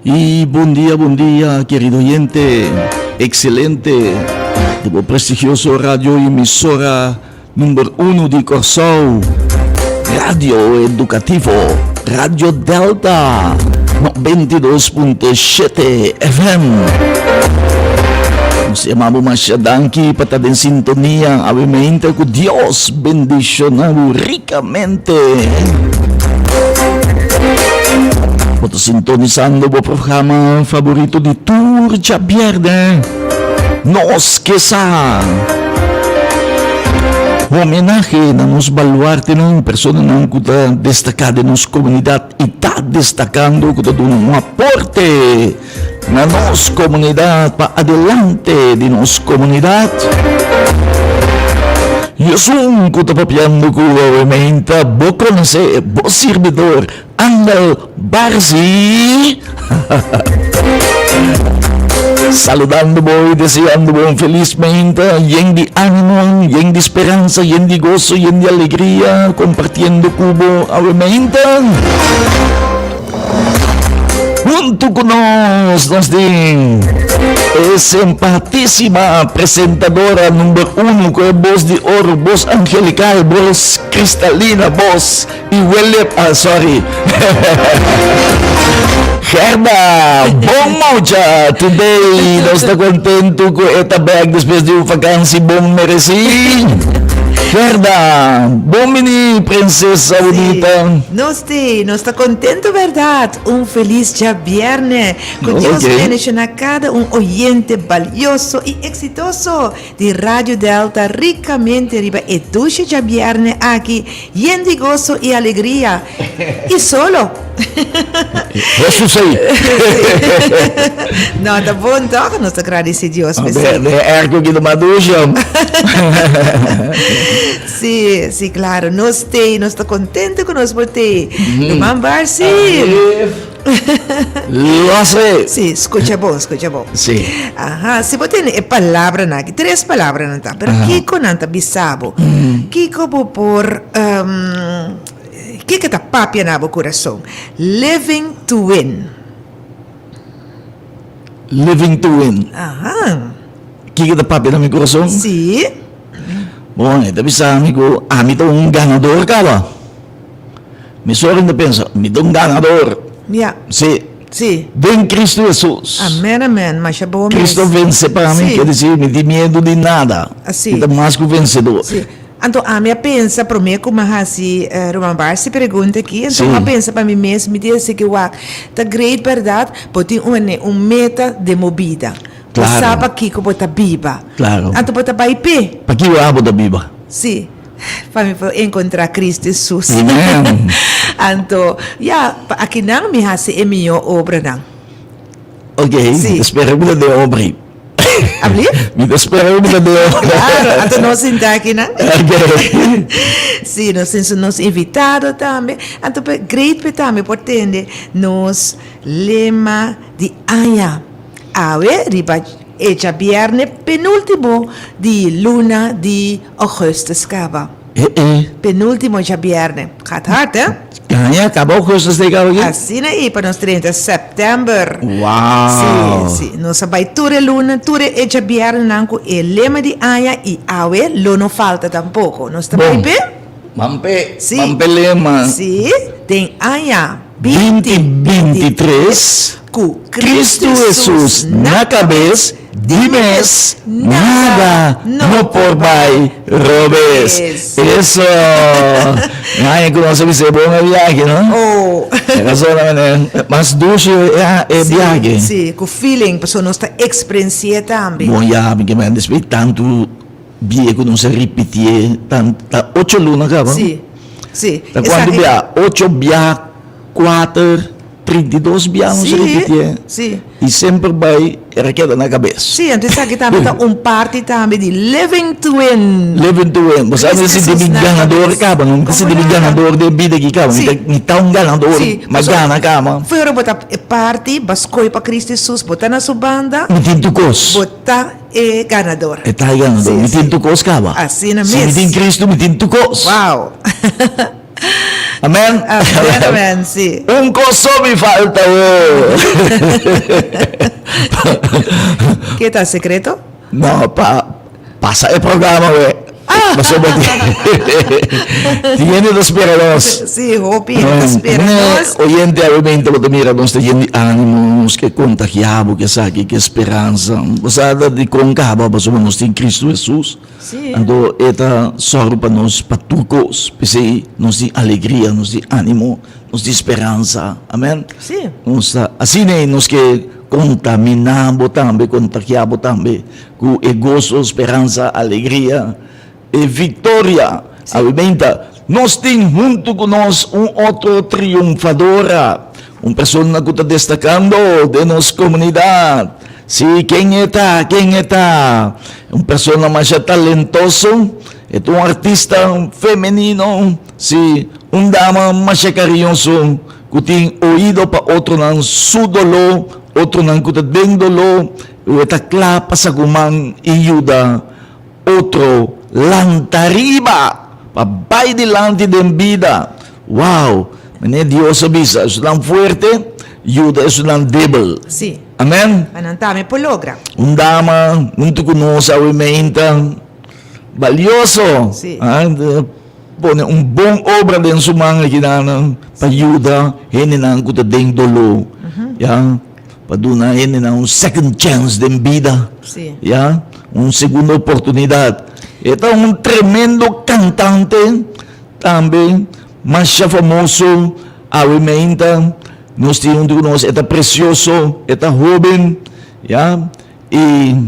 Y bon dia, bon dia, querido oyente. Excelente. Di bo prestigioso radio emisora number uno di Kòrsou. Radio Educativo, Radio Delta, 92.7 FM. Nos yama bo masha danki pa ta den sintonia. Awe mente ku Dios bendiciona bo ricamente. Bo ta sintonisando bo programa favorito di tur djabièrnè, Nos Ke Sa. Homenahe na nos baluartenan, personanan ku ta destaká den nos komunidat i ta destakando ku ta duna un aporte na nos komunidat pa adelante di nos komunidat. I esun ku ta papiando ku awe meinta bo konosé, bo sirbidor Angel Barzi. Saludando bo y deseando bo un feliz meinta, yen di ánimo, yen di speransa, yen di goso, yen di alegria, compartiendo cu bo awe meinta. Hunto cu nos, nos tin e simpatísima presentadora number uno cu e bos di oro, bos angelical, bos cristalina, bos Y Willip, ah sorry. Gerda, bon mucha. Today nos ta contento cu e ta back despues di un vakantie bon mereci. Gerda, bon bini princesa bonita. Nos te, nos ta contento berdad. Un feliz djabierne. Cu Dios bendiciona cada un oyente balioso y exitoso. Di Radio Delta ricamente riba e dushi djabierne aki, yen di goso y alegria. Y solo! Hesus ei! No, ta bon toch? Nos ta gradeci Dios p'esei. De airco ki ta mas dushi. Si, si, claro. Nos t'ei, nos ta contento cu nos por t'ei. Ruman Barcy! Losre. Sí, scucha bon, scucha bon. Sí. Aha, si bo tene e palabranan aki, tres palabranan ta, pero kiko nan ta bisa bo? Kiko bo por, kiko ta papia na bo kurason? Living to win. Living to win. Aha. Kiko ta papia na mi kurason? Sí. Bon, e ta bisa mi ku ami ta un ganador kaba. Mi sor ta pensa, mi ta un ganador. Ja. Sí. Sí. Den Cristo Jesus. Amen, amen. Masha bon mes. Cristo vence pa mi, Sí. ker disi mi tin miedu di nada. Así. Mi ta mas ku vencedor. Sí. Anto ami a pensa prome ku mi a hasi Ruman Barsi pregunta aki, anto Sí. mi a pensa pa mi mes, mi di esei ke wak, ta great bèrdat, bo tin un un meta den bo bida. Bo Claro. sa pakiko bo ta biba. Claro. Anto bo ta bai p'e. Pakiko abo ta biba? Sí. Pa mi por encontra Cristo Jesus. Amen. Anto, ya, pa akinan mi haci e mihó obranan. Ok, Sí. mi ta spera ku ta den obra ei. Ablief? Mi ta spera ku ta den obra. Claro, anto nos sinta akinan. Ok. Sí, nos tin nos invitado tambe. Anto pe great pe tambe por tende nos lema di aña. Awe riba e djabierne penultimo di luna di augustus caba. E e. Penultimo djabierne. Gaat hard hè? Caña caba augustus ta e caba aki? Asina ei pa nos 30 september. Wow! Si, si. Nos a bai tur e luna, tur e djabiernenan cu e lema di aña y awe lo no falta tampoco. Nos ta bai Bon. p'e? Ban p'e. Si. Ban p'e lema. Si. Den aña. 2023 Ku Kristu Hesus na kabes, di mes nada no por bai robes. Eso! Mi haña ku nos a bisa e bon e biahe, no? Oh. E razonnan manera mas dushi e biahe. Sí, ku feeling, pasobra nos ta eksperensi'é tambe. Bon ya, mi ke manda despues di tantu bie ku nos a ripitié, ta ocho luna kaba. Sí. Sí. Ta cuanto bia? Ocho bia, cuater, 32 bia nos repitié. Sí. Y semper bay era keda na cabes. Sí, anto esaki tambe ta un parti tambe di living to win. Living to win. Bo sa mi ta sinti mi ganador caba, no? Mi ta sinti mi ganador den bida aki caba. Mi ta, mi ta un ganador. Sí. Mi a gana caba. Fuera bo ta e parti, bo a scoge pa Cristo Jesus, bo ta na su banda. Mi tin tur cos. Bo ta e ganador. E ta e ganador. Mi tin tur kos kaba. Asina mes. Si mi tin Cristo, mi tin tur kos. Wow! Amen. Amen, amen, si. Un kos so mi falta wo. Ke ta sekreto? No, pa pasa e programa we. Pasobra tin hende ta spera nos. Si, hopi hende ta spera nos. Oyente awe bo ta mira nos ta yen di animo, nos ke kontagia bo ke esaki, ke speransa. Bo sa ta dikon kaba pasobra nos tin Kristu Hesus. Anto e ta sòru pa nos pa tur kos. P'esei nos tin alegria, nos tin animo, nos tin speransa. Amen. Nos ta asina ei nos ke kontaminá bo tambe, kontagiá bo tambe ku e goso, speransa, alegria, e viktoria. Awe-meinta nos tin huntu ku nos un otro triunfadora, un persona ku ta destakando den nos komunidat. Sí, ken e ta? Ken e ta? Un persona masha talentoso, e ta un artista femenino, sí, un dama masha kariñoso ku tin oido pa otronan su doló, otronan ku ta den doló, i e ta kla pa sakuman i yuda otro lanta riba pa bai dilanti den bida. Wow! Manera Dios a bisa, esunnan fuerte yuda esunnan debel. Sí. Amen. Pa nan tambe por logra. Un dama huntu ku nos awe meinta balioso. Sí. Ah, pone un bon obra den su man aki nan pa yuda hendenan ku ta den doló. Ya, pa duna hendenan un second chance den bida. Sí. Ya, un segundo oportunidat. E ta un tremendo kantante. Tambe masha famoso awe meinta nos tin huntu ku nos, e ta precioso, e ta hoben, ya, i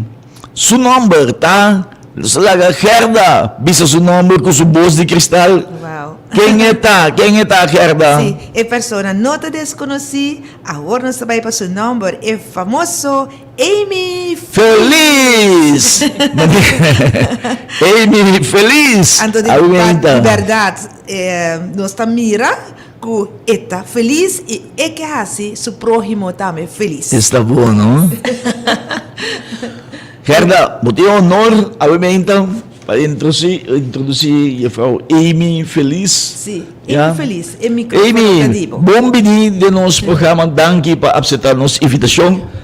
su nomber ta, nos ta laga Gerda bisa su nomber ku su bos di kristal. Wow. Ken e ta? Ken e ta, Gerda? Sí, e persona no ta deskonosí, awor nos ta bai pa su nomber, e famoso Amy Feliz! Amy Feliz! Anto di bèrdat nos ta mira ku e ta felis i e ke hasi su próhimo tambe felis. Esta bon, no? Gerda, bo tin honor awe-meinta pa introdusí jefrouw Amy Feliz. Sí, Amy Feliz, e micrófono ta di bo. Amy, bon bini den nos programa. Danki pa apseptá nos invitashon.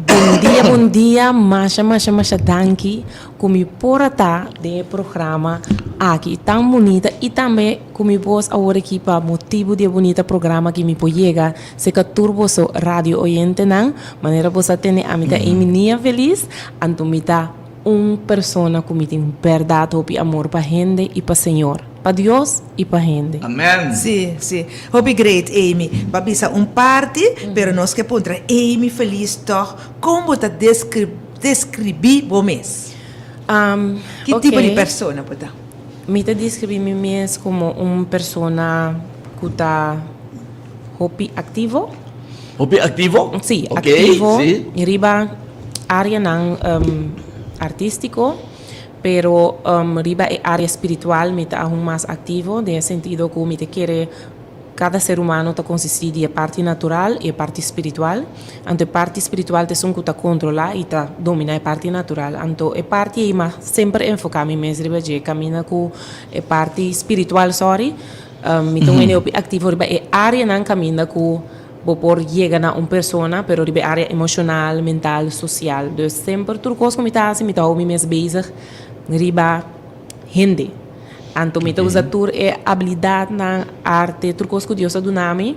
Bon dia bon dia masha masha masha danki ku mi por a ta den e programa aki tan bunita i tambe ku mi bos awor aki pa motibu di e bunita programa aki mi por yega serka tur boso radio oyentenan manera boso a tende ami ta Amy Nia Feliz anto mi ta un persona ku mi tin bèrdat hopi amor pa hende i pa Señor pa Dios i pa hende. Amen. Sí, sí. Hopi great, Amy. Bo a bisa un parti, pero nos ke puntra Amy feliz tòg, kon bo ta deskribí bo mes? Ki tipo di persona bo ta? Mi ta deskribí mi mes komo un persona ku ta hopi aktivo. Hopi aktivo? Sí, aktivo riba áreanan artístiko. Pero riba e área spiritual mi ta aun mas aktivo den e sentido ku mi ta kere kada ser humano ta konsistí di e parti natural i e parti spiritual. Anto e parti spiritual ta esun ku ta kontrolá i ta dominá e parti natural. Anto e parti ei mi a semper enfoká mi mes riba dje kaminda ku e parti spiritual sòri mi ta un hende hopi aktivo riba e áreanan kaminda ku Bo por yega na un persona, pero riba e área emoshonal, mental, sosial. Dus semper tur kos ku mi ta hasi, mi ta hou mi mes bezig riba hende. Anto mi ta usa tur e abilidatnan, arte, tur kos ku Dios a duna mi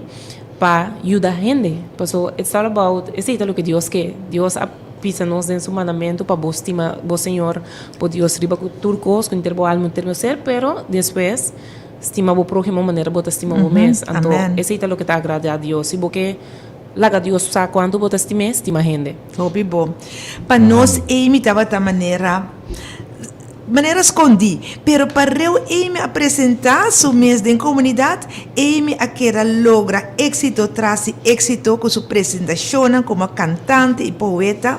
pa yuda hende. Paso it's all about, esei ta loke Dios ke. Dios a bisa nos den su mandamentu pa bo stima bo Señor, bo Dios riba ku tur kos, ku henter bo alma, henter bo ser, pero despues. Stima bo próhimo manera bo ta stima bo mes. Anto, esei ta loke ta agradá Dios. Si bo ke laga Dios sa kuantu bo ta stim'é, stima hende. Hopi bon. Pa nos Amy tabata manera manera skondí, pero pa reu Amy a presentá su mes den komunidat, Amy a keda logra éksito tras di éksito ku su presentashonnan komo kantante i poeta.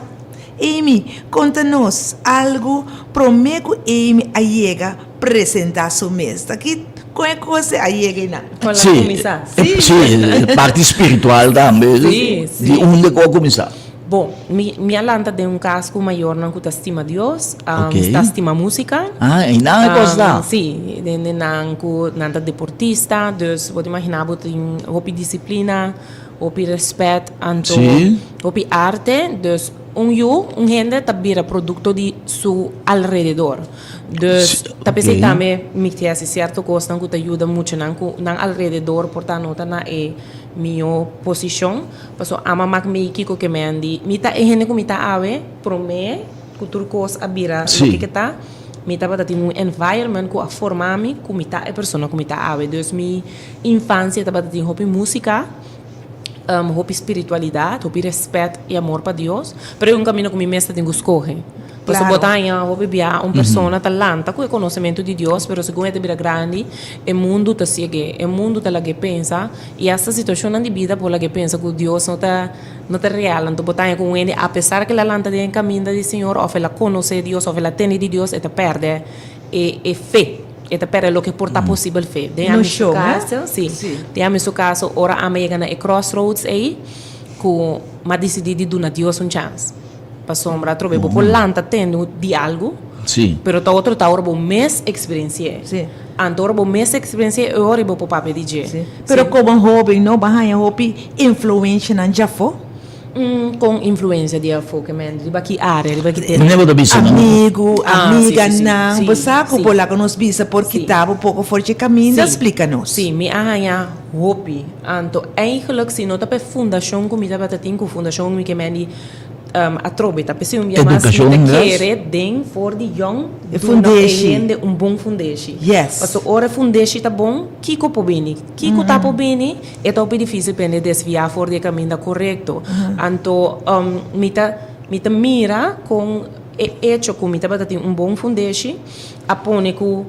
Amy, konta nos algu promé ku Amy a yega presentá su mes. Ta ki kon e kos a yega einan? Kon la kuminsá? Sí, sí, e parti spiritual tambe. Sí, sí. Di unda ku a kuminsá? Bon, mi mi a lanta den un kas ku mayornan ku ta stima Dios, ta stima músika. Ah, einan e kos ta. Sí, den den nan ku nan ta deportista, dus bo ta imaginá bo tin hopi disiplina, hopi rèspèt, anto hopi arte, dus un yu, un hende ta bira produkto di su alrededor. Dus ta p'esei tambe mi ke hasi sierto kosnan ku ta yuda muchanan ku nan alrededor por ta no ta na e mihó posishon. Paso ama mak mi kiko ke men di mi ta e hende ku mi ta awe prome ku tur kos a bira loke ke ta mi tabata tin un environment ku a forma mi ku mi ta e persona ku mi ta awe dus mi infansia tabata tin hopi musika hopi spiritualidat hopi respet i amor pa Dios pero e un kamino ku mi mes ta tin ku skohe paso bo ta haña hopi bia un persona ta lanta ku e konosementu di Dios pero segun e ta bira grandi e mundu ta sieg'e e mundu ta lag'e pensa I asta situashonnan di bida por laga pensa ku Dios no ta no ta real. Anto bo ta haña ku un hende apesar ku el a lanta den e kaminda di Señor òf el a konosé Dios òf el a tende di Dios e ta pèrdè e e fe. E ta pèrdè loke por ta posibel fe. Den ami su kaso, si, den ami su kaso ora ami a yega na e crossroads ei ku mi a disidí di duna Dios un chans. Pasobra atrobe bo por lanta tende di algu, pero ta otro ta ora bo mes eksperensi'é. Anto ora bo mes eksperensi'é e ora bo por papia di dje. Pero komo hoben no bo a haña hopi influenshanan djafó? Kon influensia di afó ke men? Riba ki área? Riba ki tereno? Bo ta bisa nan? Amigu, amiganan, bo sa ku bo laga nos bisa por kita bo poko for dje kaminda? Splika nos. Sí, mi a haña hopi. Anto eigenlijk si no ta pa e fundashon ku mi tabata tin, ku fundashon mi ke men di Atrobe ta p'esei un bia mas mi ta kere den for di yòn duna e hende un bon fundeshi. Pasobra ora e fundeshi ta bon, kiko por bini? Kiko ta por bini? E ta hopi difísil pa hende desviá for di e kaminda korekto. Anto mi ta mi ta mira kon e echo ku mi tabata tin un bon fundeshi a pone ku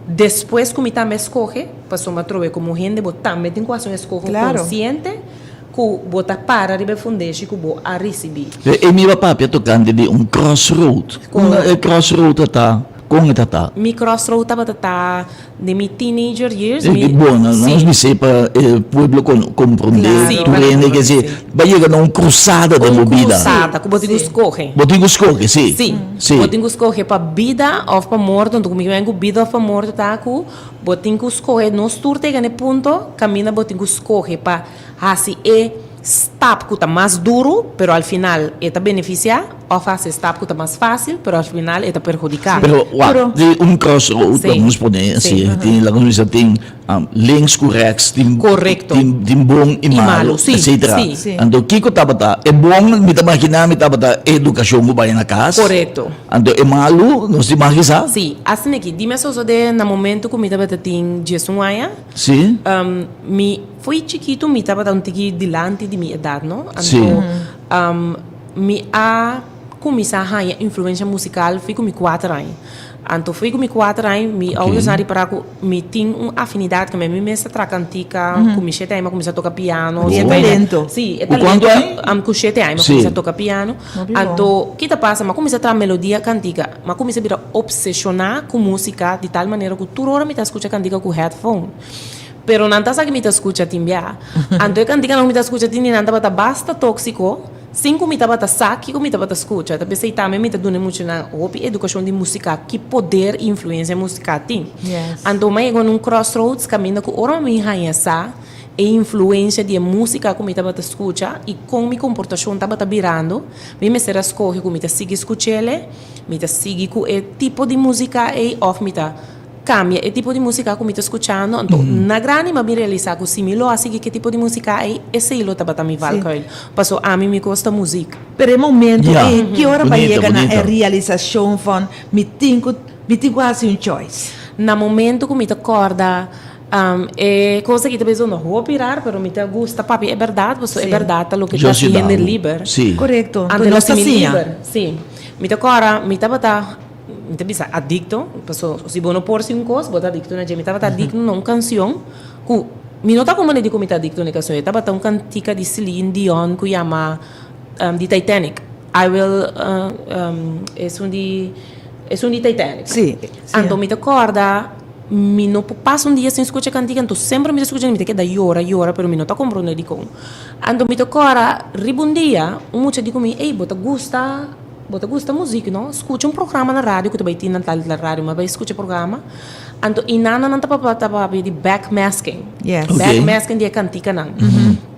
despues ku mi tambe a skohe, pasobra atrobe komo hende bo tambe tin ku hasi un eskoho konsiente. Ku bo ta para riba e fundeshi ku bo a risibí. E mi a papia tokante di un crossroad. Unda e crossroad ta ta? Kon e ta ta? Mi crossroad tabata ta den mi teenager years. Mi, Bon, nos bis'é pa e pueblo komprondé tur hende ke si bo a yega na un krusada den bo bida. Un krusada ku bo tin ku skohe. Bo tin ku skohe, si. Si. Bo tin ku skohe pa bida òf pa morto. Anto ku mi ku bida òf pa morto ta ku bo tin ku skohe. Nos tur ta yega na e punto kaminda bo tin ku skohe pa. Hasi e stap ku ta mas duru, pero al final e ta benefisiá, òf hasi e stap ku ta mas fásil, pero al final e ta perhudiká. Pero wak, di un crossroad, laga nos pone así, tin, laga nos bisa tin links ku rèks, tin, tin, tin bon i malu, etcetera. Anto kiko tabata e bon? Mi ta imaginá mi tabata e edukashon ku bai na kas. Anto e malu, nos tin mag kisa? Sí, asina aki. Dime sosodé na momento ku mi tabata tin diesun aña, mi. Fo'i chikitu mi tabata un tiki dilanti di mi edat, no? Anto mi a kuminsá haña influensha musikal fo'i ku mi kuater aña. Anto fo'i ku mi kuater aña mi oudersnan a ripará ku mi tin un afinidat ku mi mes ta traha kantika, ku mi shete aña mi a kuminsá toka piano. E talento. Sí, e talento. Ku shete aña mi a kuminsá toka piano. Anto ki ta pasa? Mi a kuminsá traha melodia kantika. Mi a kuminsá bira opseshoná ku músika di tal manera ku tur ora mi ta skucha kantika ku headphone. Pero nan ta sa ki mi ta skucha tin bia. Anto e kantikanan ku mi ta skucha tin di nan tabata basta tóksiko, sin ku mi tabata sa kiko mi tabata skucha. Ta p'esei tambe mi ta duna e muchanan hopi edukashon di musika, ki poder i influensia musika tin. Anto mi a yega na un crossroads kaminda ku ora mi haña sa e influensia di e musika ku mi tabata skucha i kon mi komportashon tabata birando, mi mester a skohe ku mi ta sigui skuch'el, mi ta sigui ku e tipo di musika ei òf mi ta Cambia e tipo di musica cu mi ta scuchando, anto na grandi mi a bin realisa cu si mi lo a sigui cu e tipo di musica ey, esey lo tabata mi valkuil, paso ami mi gusta muziek. Pero e momento ey, ki ora bo a yega na e realisacion van mi tin cu mi tin cu haci un choice? Na momento cu mi ta corda e cos aki ta bay zona hopi rar, pero mi ta gusta papia e berdad, paso e berdad ta loke ta haci hende liber. Corecto, anto nos ta siña. Si, mi ta corda mi tabata. Mi ta bisa adicto, paso si bo no por si un cos, bo ta adicto na dje. Mi tabata adicto na un cancion cu mi no ta comprende dicon mi ta adicto na e cancion. E tabata un cantica di Celine Dion cu yama di Titanic. I will, esun di, esun di Titanic. Sí, sí. Anto mi ta corda. Mi no por pasa un dia sin skucha kantika, anto semper mi ta skucha mi ta keda yora, yora, pero mi no ta komprondé dikon. Anto mi ta kòrda riba un dia, un mucha di ku mi, ey, bo ta gusta, bo ta gusta muzik, no? Skucha un programa na radio ku ta bai tin na tal tal radio. Mi a bai skucha e programa, anto i nan nan ta papia di backmasking. Yes. Backmasking di e kantikanan.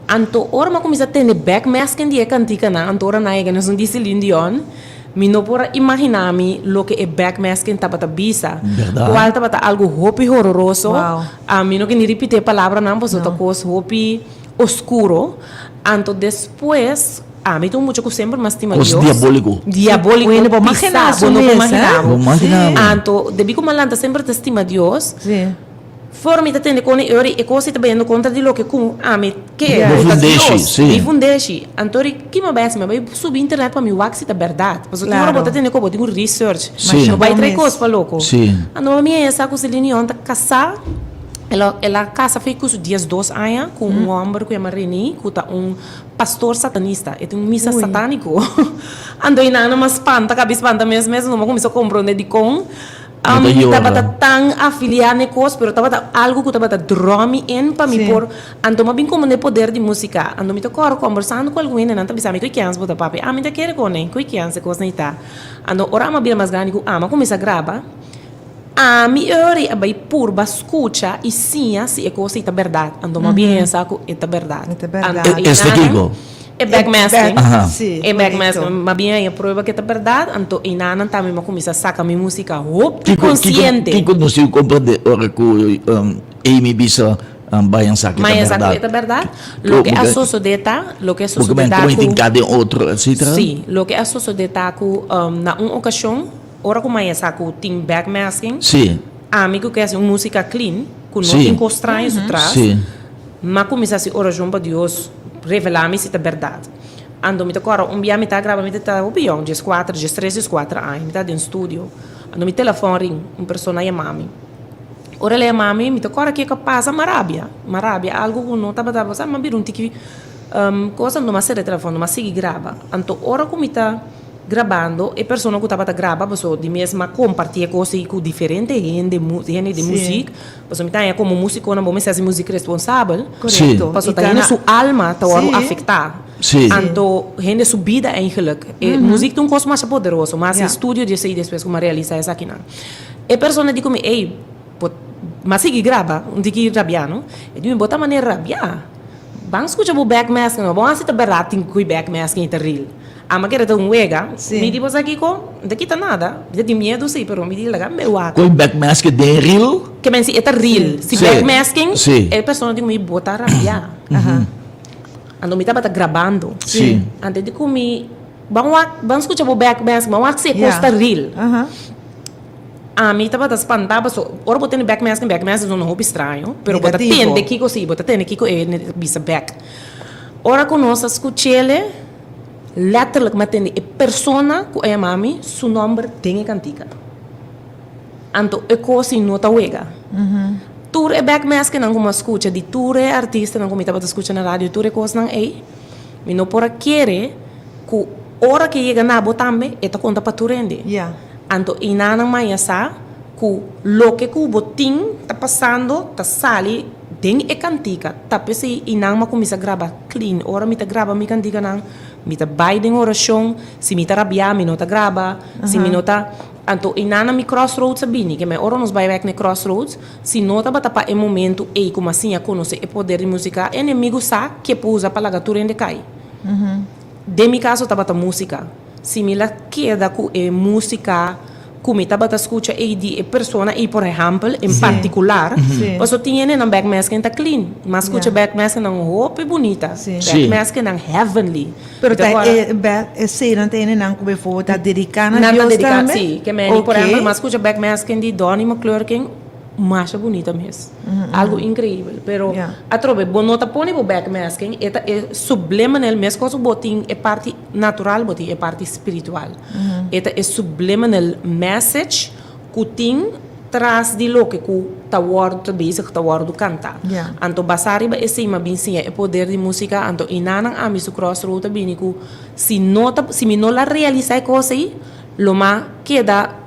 Anto ora mi a kuminsá tende backmasking di e kantikanan, anto ora nan a yega na esun di Celine Dion, Mi no por a imaginá mi loke e backmasking tabata bisa, Berdad. kual tabata algu hopi hororoso. Wow. Mi no ke ni ripití e palabranan pasobra ta No. kos hopi oskuro. Anto despues, ami ta un mucha ku semper mi a stima Kos Dios. diabóliko. Diabóliko, Bueno, bo imaginá pisá, su bo no por mes, eh? imaginá bo. Bo imaginá bo. Anto, debí ku mi a lanta semper ta stima Dios, Sí. For mi ta tende kon e ora i e kos ei ta bayendo kontra di loke ku ami ke, Bo ku ta fundeshi, Dios, sí. mi fundeshi. Anto ri ki mi a bai hasi? Mi a bai subi internet pa mi wak si ta bèrdat. Pasobra tin ora bo Klaro. ta tende ku bo tin ku research. Sí. No bai Masha trae bon kos mes. pa loko. Sí. Anto mi a sa ku Celine Dion ta kasá, el a el a kasa for ku su diesdos aña ku un hòmber ku yama Rene, ku ta un pastor satanista. E tin un misa Ui. satániko. Anto i nan a mas spanta, kabi spanta mes mes, no a kuminsá komprondé dikon. Bo ta Mi yora. tabata tan afiliá n'e kos, pero tabata algu ku tabata draw mi in pa mi Sí. por. Anto mi a bin komo n'e poder di músika. Anto mi ta kòrda kòmbersando ku algun hende, nan ta bisa mi, Ku kens bo ta papia? Ami ta kere koné, ku kens e kosnan ei ta? Anto ora ami a bira mas grandi ku ami a kuminsá graba, ami e ora ei a bai purba skucha i siña si e kos ei ta bèrdat. Anto mi a bin hesa ku e ta bèrdat. E ta bèrdat. Anto Esta einan kiko? E backmasking. Aha. Sí, E backmasking. correcto. Ma bien haña prueba ke ta berdad, anto einanan tambe m'a kuminsá saka mi músika hopi Kiko, kiko, konsiente. kiko nos tin ku komprendé ora ku um, Amy bisa um, bayan sa ke ta Bayan sa ku berdad? e ta berdad. Ko- Loke a porque- sosodé ta, loke a Porque sosodé men ta kon ku tin ka den otro, etcétera. Sí, loke a sosodé ta ku um, na un okashon, ora ku m'a sa ku tin backmasking, Sí, ami ku ke hasi un músika clean, ku no Sí. tin kos straño su tras, sí. M'a kuminsá hasi orashon pa Dios revelá mi si ta bèrdat. Anto mi ta kòrda un bia mi ta graba, mi ta ta hopi yòn, dieskuater, diestres, dieskuater aña, mi ta den studio. Anto mi telefòn ring, un persona a yama mi. Ora el a yama mi, mi ta kòrda kiko a pasa, m'a rabia, m'a rabia, algu ku no tabata pasa, m'a bira un tiki kos, anto m'a sera e telefòn, m'a sigui graba. Anto ora ku mi ta Grabando, e persona ku tabata graba paso di mes m'a kompartí e kos ei ku diferente hende, hende di muzik, paso mi ta haña komo músikonan bo mester hasi muzik responsabel, Korekto. paso I ta ta hende na su alma ta wòrdu Sí. afektá, Sí. anto hende su bida eigenlik. E muzik ta un kos masha poderoso, m'a hasi Ja. estudio di esei despues ku m'a realisá esakinan. E persona di ku mi, ey, bo, m'a sigui graba, un tiki rabiá no, e di mi, bo ta manera rabiá, ban skucha bo backmasking, no, bo hasi ta bèrdat tin ku e backmasking ei ta real. Ama kere ta un wega. Sí. Mi di bo sa kiko? N ta kita nada. Mi ta tin miedu si, pero mi di laga mi wak. Koe backmask den reel? Ke men si e ta reel. Si Sí. backmasking, Sí. e persona di ku mi bo ta rabia. Aha. Anto mi tabata grabando. Sí. Anto e di ku mi, ban wak, ban skucha bo backmask, ban wak si e kos Ja. ta reel. Aha. Ami tabata spantá paso ora bo tende backmasking, backmasking ta un hopi straño, pero bo ta Negativo. tende kiko si, bo ta tende kiko e ta bisa bek. Ora ku nos a skuch'ele, Letterlijk mi a tende e persona ku a yama mi su nòmber den e kantika. Anto e kos ei no ta wega. Tur e backmaskennan ku mi a skucha di tur e artistanan ku mi tabata skucha na radio, tur e kosnan ei, mi no por a kere ku ora ke yega na bo tambe e ta konta pa tur hende. Anto einanan maya sa ku loke ku bo tin ta pasando ta sali den e kantika. Ta p'esei einan mi a kuminsá graba clean. Ora mi ta graba mi kantikanan, mi ta bai den orashon. Si mi ta rabiá, mi no ta graba. Si mi no ta. Anto einan na mi crossroads a bini. Ke men ora nos bai bèk na e crossroads, si no tabata pa e momentu ei ku mi a siña konosé e poder di músika, e enemigu sa ke por usa pa laga tur hende kai. Den mi kaso tabata músika. Si mi la keda ku e músika ku mi tabata skucha ei di e persona ei por ehèmpel en partikular, pasobra tin hendenan backmasking ta clean, mi a skucha backmasking nan hopi bunita, backmasking nan heavenly. Pero ta e eseinan ta hendenan ku befo ta dediká na Dios tambe? Si, ke meni por ehèmpel mi a skucha backmasking di Donny McClurkin masha bunita mes, algu inkreibel, pero atrobe bo no ta pone bo backmasking e ta e subliminal meskos ku bo tin e parti natural bo tin e parti spiritual. E ta e subliminal message ku tin tras di loke ku ta wòrdu ta bezig ta wòrdu kantá. Anto basá riba esei mi a bin siña e poder di músika, anto enanan ami su crossroad ta bini ku si no ta si mi no la realisá e kos ei lo m'a keda.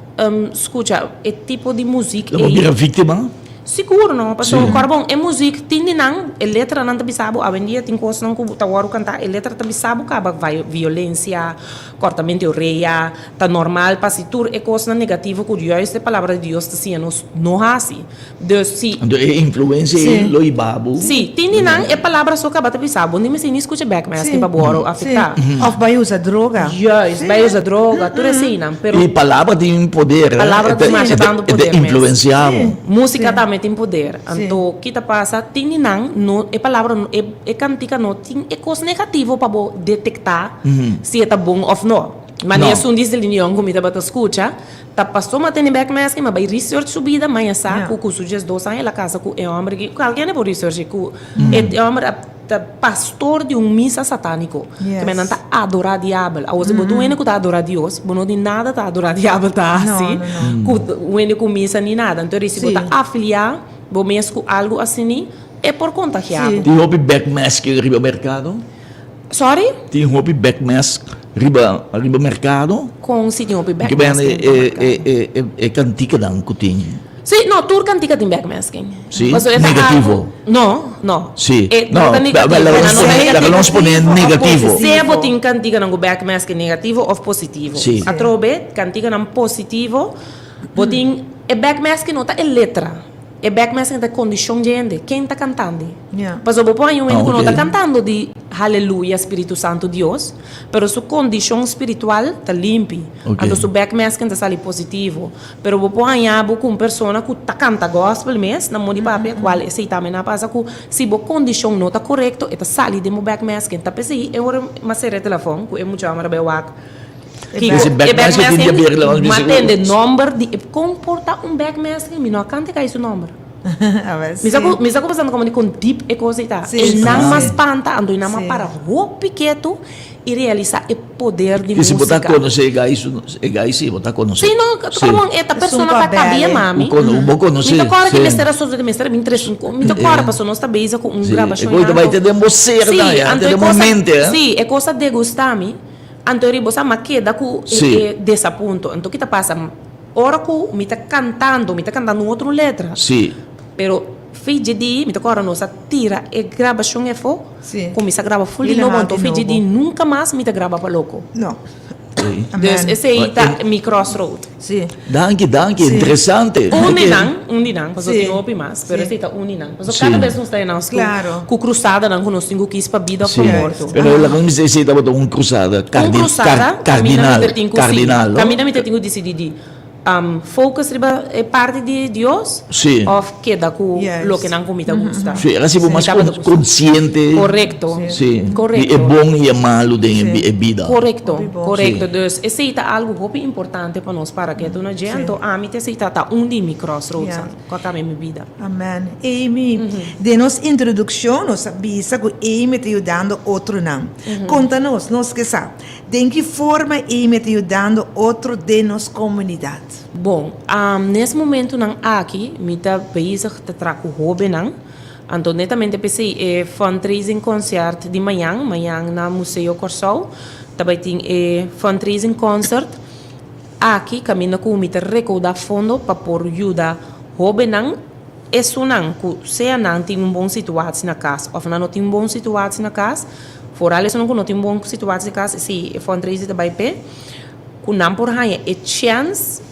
Skucha e tipo di muzik ei. Lo bo bira víktima? Sigur no, pasobra kòrda bon, e muzik tin di nan, e letranan ta bisa bo, awendia tin kosnan ku ta wòrdu kantá, e letra ta bisa bo kaba violensia, kòrtamento di orea, ta normal pa hasi tur e kosnan negativo ku juist e palabra di Dios ta siña nos no hasi. Dus si. Anto e influencia ei lo hiba bo. Si, tin di nan e palabra so kaba ta bisa bo, ni mester ni skucha bek mes pa bo wòrdu afektá. Òf bai usa droga. Juist, bai usa droga, tur eseinan, pero. E palabra tin un poder, eh. Palabra tin masha tantu poder mes. E ta influencia bo. Músika tambe tin poder. Anto ki ta pasa, tin di nan no, e palabra, e kantika no tin e kos negativo pa bo detektá si e ta bon òf no. Manera esun di Celine Dion ku mi tabata skucha. Ta paso ma tene bek mes ma bay research su bida maña sa cu cu su 12 aña el a casa cu e homber aki cualkier hende por research cu e homber a ta pastor di un misa satanico ke nan ta adora diabel awor si bo ta un hende cu ta adora Dios bo no di nada ta adora diabel ta haci cu un hende cu misa ni nada entonces si bo ta afilia bo mes cu algo asini e por contagia bo. Tin hopi bek mes riba mercado? Sorry? Tin hopi backmask riba riba mercado. Con si tin hopi backmasking riba mercado? E e e e canticanan cu tin. Si, no, tur cantica tin backmasking. Si? Pasobra e ta Negativo. algo, no, no. Si. E no No, ta negativo. laga nos No ta pone, laga nos pone negativo. Sea bo tin canticanan cu backmasking negativo of positivo. Si. Atrobe, canticanan positivo, bo tin, e backmasking no ta e letra. E backmasking ta e kondishon dje hende, ken ta kantandi. Pasobra bo por haña un hende ku no ta kantando di haleluya spiritu santu Dios, pero su kondishon spiritual ta limpi. Anto su backmasking ta sali positivo. Pero bo por haña bo ku un persona ku ta kanta gospel mes, na modi papia, kual esei tambe na pasa ku si bo kondishon no ta korekto e ta sali den bo backmasking. Ta p'esei e ora mi a sera e telefòn ku e mucha hòmber a bai wak. Kiko? E backmasking Ma tende nomber di e kon por ta un backmasking mi no a kanta kai su nomber. Mi sa ku mi sa ku pasando komo di kon deep e kos ei ta. Einan mas spanta anto einan mas para hopi ketu i realisa e poder di I si bo ta musika. konosé e gai su e gai si bo ta konosé. Si no gewoon e ta persona ku a kabia mami. Bo konosé. Mi ta kòrda ki mester a sosodé mester a bin tres un mi ta kòrda pasobra nos ta bezig ku un grabashon E kos ta bai te den bo ser ta ya te den bo mente. Si e kos a degustá mi. Anto riba sa m'a keda ku e desapunto. Anto ki ta pasa? Ora ku mi ta kantando, mi ta kantando un otro letra. Pero fi dje di, mi ta kòrda nos a tira e grabashon efo, kuminsá graba ful di nobo. Anto fi dje di nunka mas mi ta graba pa loko. Dus esei ta mi crossroad. Danki, danki, interesante. Un di nan, un di nan, pasobra tin hopi mas, pero esei ta un di nan. Pasobra kada bes nos ta den nos ku krusadanan ku nos tin ku kis pa bida òf pa morto. Pero laga mi bisa esei tabata un krusada Un krusada, kaminda mi ta tin ku si, kardinal, no? Kaminda mi ta tin ku disidí di focus riba e parti di Dios òf keda ku loke nan ku mi ta gusta. Sí, era si bo mas konsiente. Korekto. Sí, di e bon i e malu den e bida. Korekto, korekto. Dus esei ta algu hopi importante pa nos para ketu na dje. Anto ami ta esei ta ta un di mi crossroadsnan ku a kambia mi bida. Amen. Amy, den nos introdukshon nos a bisa ku Amy ta yudando otronan. Konta nos, nos ke sa, den ki forma Amy ta yudando otro den nos komunidat? Bon, nes momentunan aki mi ta bezig ta traha ku hóbennan. Anto netamente p'esei e fundraising concert di mañan, mañan na Museo Kòrsou ta bai tin e fundraising concert aki kaminda ku mi ta rekoudá fondo pa por yuda hóbennan, esunnan ku sea nan tin un bon situatie na kas òf nan no tin un bon situatie na kas, foral esunnan ku no tin un bon situatie na kas esei e fundraising ta bai p'e ku nan por haña e chèns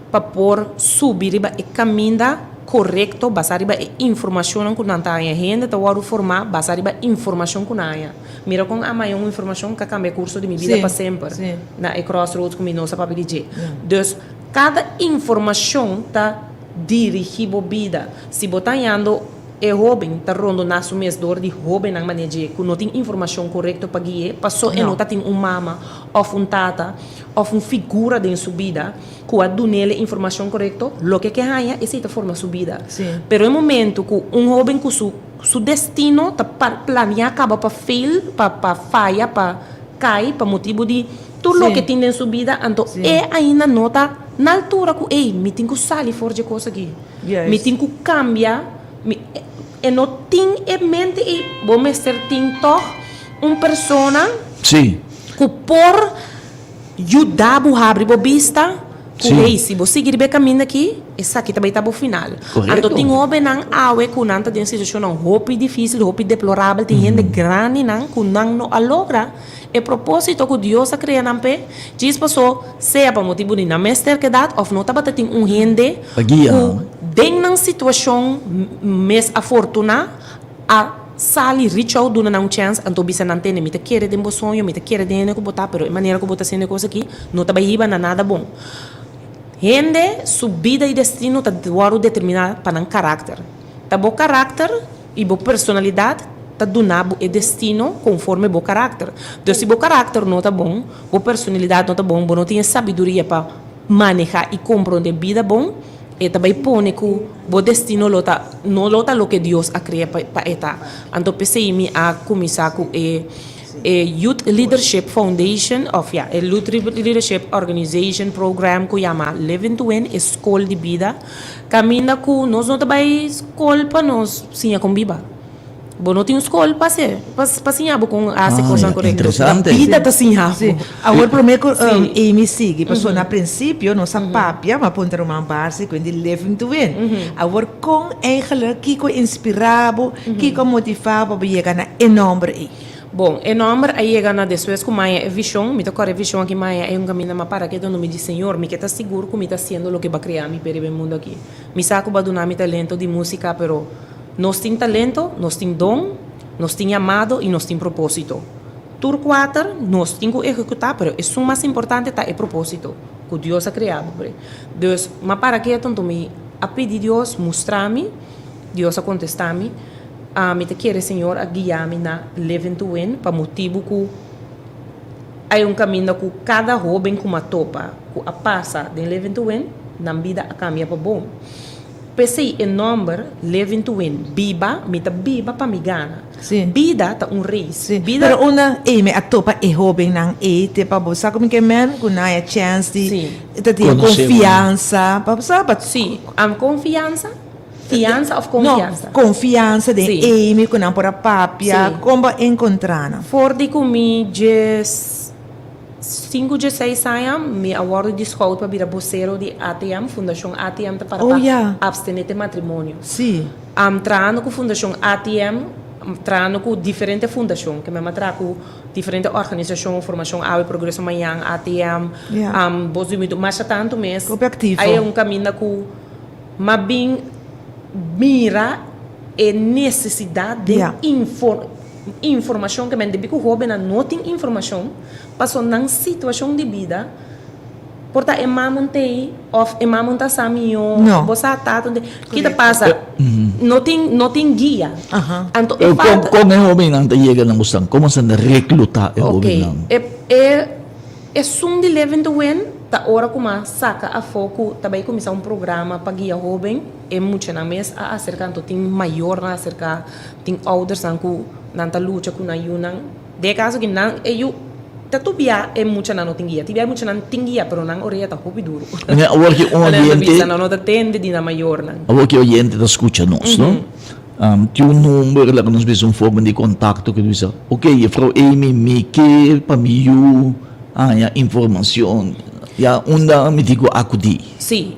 pa por subi riba e kaminda korekto basá riba e informashonnan ku nan ta haña. Hende ta wòrdu formá basá riba informashon ku nan haña. Mira kon a haña un informashon ku a kambia e kurso di mi bida pa semper na e crossroads ku mi no sa papia di dje. Dus, kada informashon ta dirigí bo bida. Si bo ta hañando e hóben ta rondoná su mes dor di hóbennan manera dje ku no tin informashon korekto pa gui'é, pasó e no ta tin un mama òf un tata òf un figura den su bida ku a dun'el e informashon korekto, loke ke haña esei ta forma su bida. Pero e momento ku un hóben ku su su destino ta planiá kaba pa fail, pa pa faya, pa kai pa motibu di tur loke tin den su bida, anto e ainda no ta na altura ku ey, mi tin ku sali for dje kos aki, mi tin ku kambia, mi e no tin e mente ey, bo mester tin tòg un persona ku por. Yuda bo habri bo bista. Ku hey, si bo sigui riba e kaminda aki, esaki ta bai ta bo final. Anto tin hóbennan awe ku nan ta den situashonnan hopi difísil, hopi deplorabel, tin hende grandinan ku nan no a logra e propósito ku Dios a krea nan p'e, djis pasó sea pa motibu di nan mes terkedat òf no tabata tin un hende ku den nan situashon mes afortuná a sali reach out duna nan un chèns anto bisa nan tende mi ta kere den bo soño mi ta kere den hende ku bo ta pero e manera ku bo ta hasiendo e kos aki no ta bai hiba na nada bon. Hende su bida i destino ta wòrdu determiná pa nan karakter. Ta bo karakter i bo personalidat ta duna bo e destino konforme bo karakter. Dus si bo karakter no ta bon, bo personalidat no ta bon, bo no tin e sabiduria pa manehá i komprondé bida bon, E ta bai pone ku bo destino lo ta no lo ta loke Dios a krea pa pa e ta. Anto p'esei mi a kuminsá ku e e Youth Leadership Foundation òf ya e Youth Leadership Organization Program ku yama Living to Win, e skol di bida, kaminda ku nos no ta bai skol pa nos siña kon biba. Bo no tin un skol pa hasi, pa siña bo kon hasi kosnan korekto. Interesante. Bida ta siña bo. Sí. Awor promé ku Amy sigui, pasobra na prinsipio nos a papia, mi a puntra ruman Barsi ku di Living to Win. Awor kon eigenlijk, kiko a inspirá bo, kiko a motivá bo pa bo yega na e nòmber ei? Bon, e nòmber a yega na despues ku maya e vishon, mi ta kòrda e vishon aki maya e un kaminda mi a para ketu anto mi di, Señor, mi ke ta sigur ku mi ta hasiendo loke bo a krea mi p'e riba e mundu aki. Mi sa ku bo a duna mi talento di músika, pero Nos tin talento, nos tin don, nos tin yamado i nos tin propósito. Tur kuater nos tin ku ehekutá, pero esun mas importante ta e propósito ku Dios a krea bo pre. Dus, m'a para ketu, anto mi a pidi Dios mustra mi, Dios a kontestá mi, Mi ta kere Señor a guia mi na Living to Win pa motibu ku hay un kaminda ku kada hóben ku m'a topa ku a pasa den Living to Win, nan bida a kambia pa bon. P'esei e nòmber Living to Win, biba, mi ta biba pa mi gana. Sí. Bida ta un race. Sí. Bida. Pero unda ei mi a topa e hóbennan ei te pa bo sa ku mi ke men ku nan a chèns di Sí. ta tin e Konosé bo. konfiansa pa bo sa pa. Sí. Am konfiansa? Fiansa òf konfiansa? No, konfiansa den Sí. ei mi ku nan por a papia. Sí. Kon bo a enkontrá nan? For di ku mi djes. Sinku dje seis aña mi a wòrdu di scout pa bira bosero di ATM, Fundashon ATM ta para Oh pa ya. Abstenete Matrimonio. Sí. Am trahando ku Fundashon ATM, trahando ku diferente fundashon, ke mi a traha ku diferente organisashon, Formashon Awe, Progreso Mañan, ATM, Ya. am Bos di Hubentud, masha tantu mes. Hopi aktivo. Ai un kaminda ku m'a bin mira e nesesidat den Ya. infor. Informashon ke men debi ku hóbennan no tin informashon paso nan situashon di bida por ta e mama un tei òf e mama un ta sa mihó No. bo sa tata un tei ki ta pasa no tin no tin guia anto e Pero kon falta kon e hóbennan ta yega na bosnan komo esnan ta reklutá e ok hóbennan? e e esun di Living to Win ta ora ku mas saka afó ku ta bai kuminsá un programa pa guia hóben e muchanan mes a aserká anto tin mayornan a aserká Tin oudersnan ku nan ta lucha ku nan yunan. Den e kaso aki nan e yu ta tubia e muchanan no tin guia. Tibia e muchanan tin guia pero nan orea ta hopi duru. Mira awor ki un Nan ta oyente. bisa nan no ta tende di nan mayornan. Awor ki oyente ta skucha nos no. Tin un number laga nos bisa un forma di kontakto ku ta bisa ok juffrouw Amy mi ke pa mi yu haña informacion ya unda mi tin ku akudí. Sí,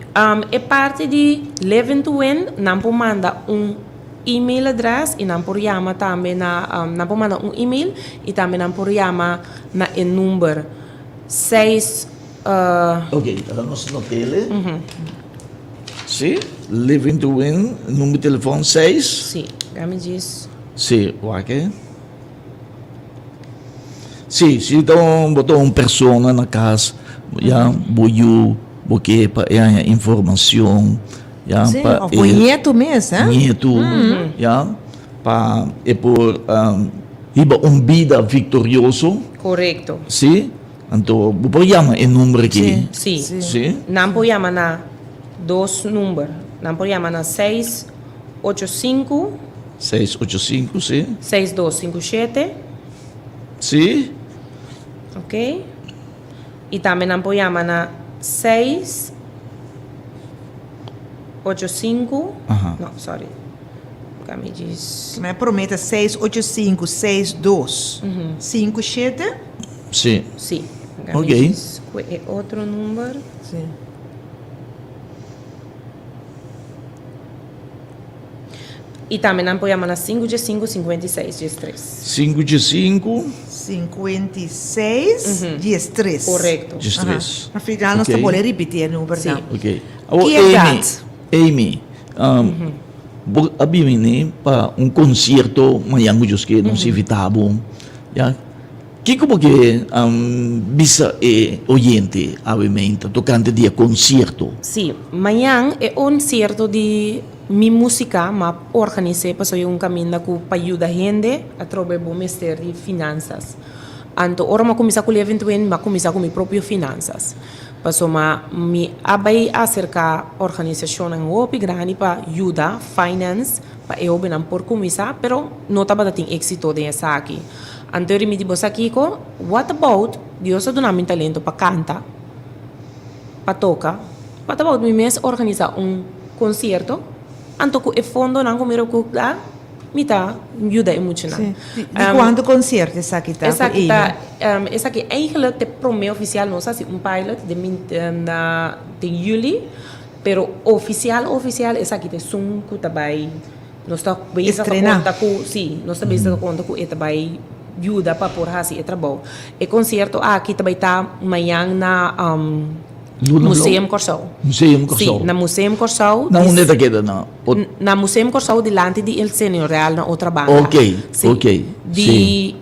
e parti di Living to Win nan por manda un. Email adres y nan por yama tambe na nan por manda un email y tambe nan por yama na e number seis. Ok, laga nos notele. Si, Living to Win, number di telefon seis. Si, gami djis. Si, wak e. Si, si ta un bo ta un persona na kas, ya, bo yu, bo ke pa e haña informacion, ya, Sí, pa of e bo nietu mes, hè? Nietu, ya, pa e por hiba un bida victorioso. Korekto. Si, anto bo por yama e number aki. Sí. Sí. Nan por yama na dos number. Nan por yama na seis ocho sinku. Seis ocho sinku, si. 6257. Si. Ok. I tambe nan por yama na 685. Aha. No, sorry. Kami djis. Mi a promé ta 685 62 57. Si. Si. Kami Ok. djis ku e otro number. Si. I tambe nan por yama na sinku dje sinku, 56 13. Sinku dje sinku. 56 13. Korekto. 13. Na final nos ta bolbe ripiti e numbernan. Ok. Awor Amy, Amy, bo a bini pa un konsierto mañan ku Dios ke nos invita bo, ya. Kiko bo ke bisa e oyente awe meinta tokante di e konsierto? Sí, mañan e onsierto di mi músika m'a organis'é pasobra e un kaminda ku pa yuda hende atrobe bo mester di finansas. Anto ora m'a kuminsá ku Living Twin m'a kuminsá ku mi propio finansas pasobra mi a bai aserká organisashonnan hopi grandi pa yuda finance pa e hobennan por kuminsá pero no tabata tin éksito den esaki. Anto e rimiti bo sa kiko? What about Dios a duna mi talento pa kanta, pa toka? What about mi mes organisa un konsierto? Anto ku e fondonan ku mi rekuda mi ta yuda e muchanan. Sí. Di kuantu konsierto esaki ta ku Esaki ta, esaki eigenlijk ta e prome ofisial, nos a hasi un pilot den na den juli, pero ofisial ofisial esaki ta esun ku ta bai. Nos ta bezig ta konta ku, sí, nos ta bezig ta konta ku e ta bai yuda pa por hasi e trabou. E konsierto aki ta bai ta mañan na Museum Kòrsou. Museum Kòrsou. Sí, na Museum Kòrsou. Na unda e ta keda? Na Na Museum Kòrsou dilanti di El Señorial na Otrabanda. Ok, ok, sí. Di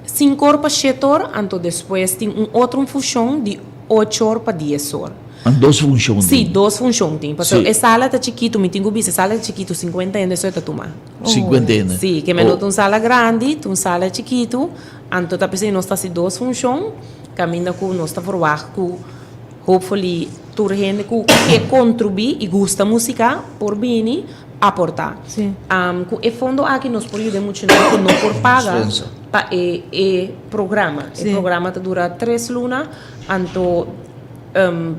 sinkor pa shetor, anto despues tin un otro fushon di ochor pa diesor. An dos funshon tin. Sí, dos funshon tin. Pasobra e sala ta chikitu, mi tin ku bisa, e sala ta chikitu, sinkuenta hende so e ta tuma. Sinkuenta hende. Sí, ke men no ta un sala grandi, ta un sala chikitu, anto ta p'esei nos ta hasi dos funshon, kaminda ku nos ta verwagt ku hopefully tur hende ku ke kontribuí i gusta musika por bini aportá. Ku e fondo aki nos por yuda e muchanan ku no por paga pa e e programa. E programa ta dura tres luna, anto.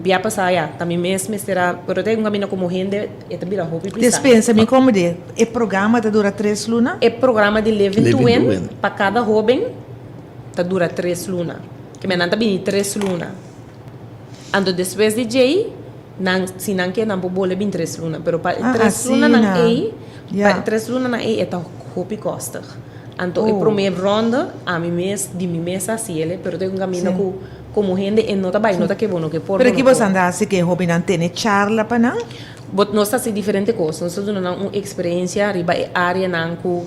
Bia pasá ya, ta mi mes mester a, pero ta un kaminda komo hende e ta bira hopi pisá. Despensa mi komo di, e programa ta dura tres luna? E programa di Living to Win pa kada hoben ta dura tres luna. Ke men nan ta bini tres luna. Anto despues di djei, nan si nan ke nan por bole bin tres luna, pero pa e tres lunanan ei, pa e tres lunanan ei e ta hopi kòstig. Anto e promé ronde ami mes di mi mes a hasi el, pero ta un kaminda ku. Komo hende e no ta bai, no ta ke bo no ke por bo Pero no ki bo por. sa anda hasi ku e hobennan tene charla pa nan? Bo nos ta hasi diferente kos. Nos ta duna nan un eksperensia riba e areanan ku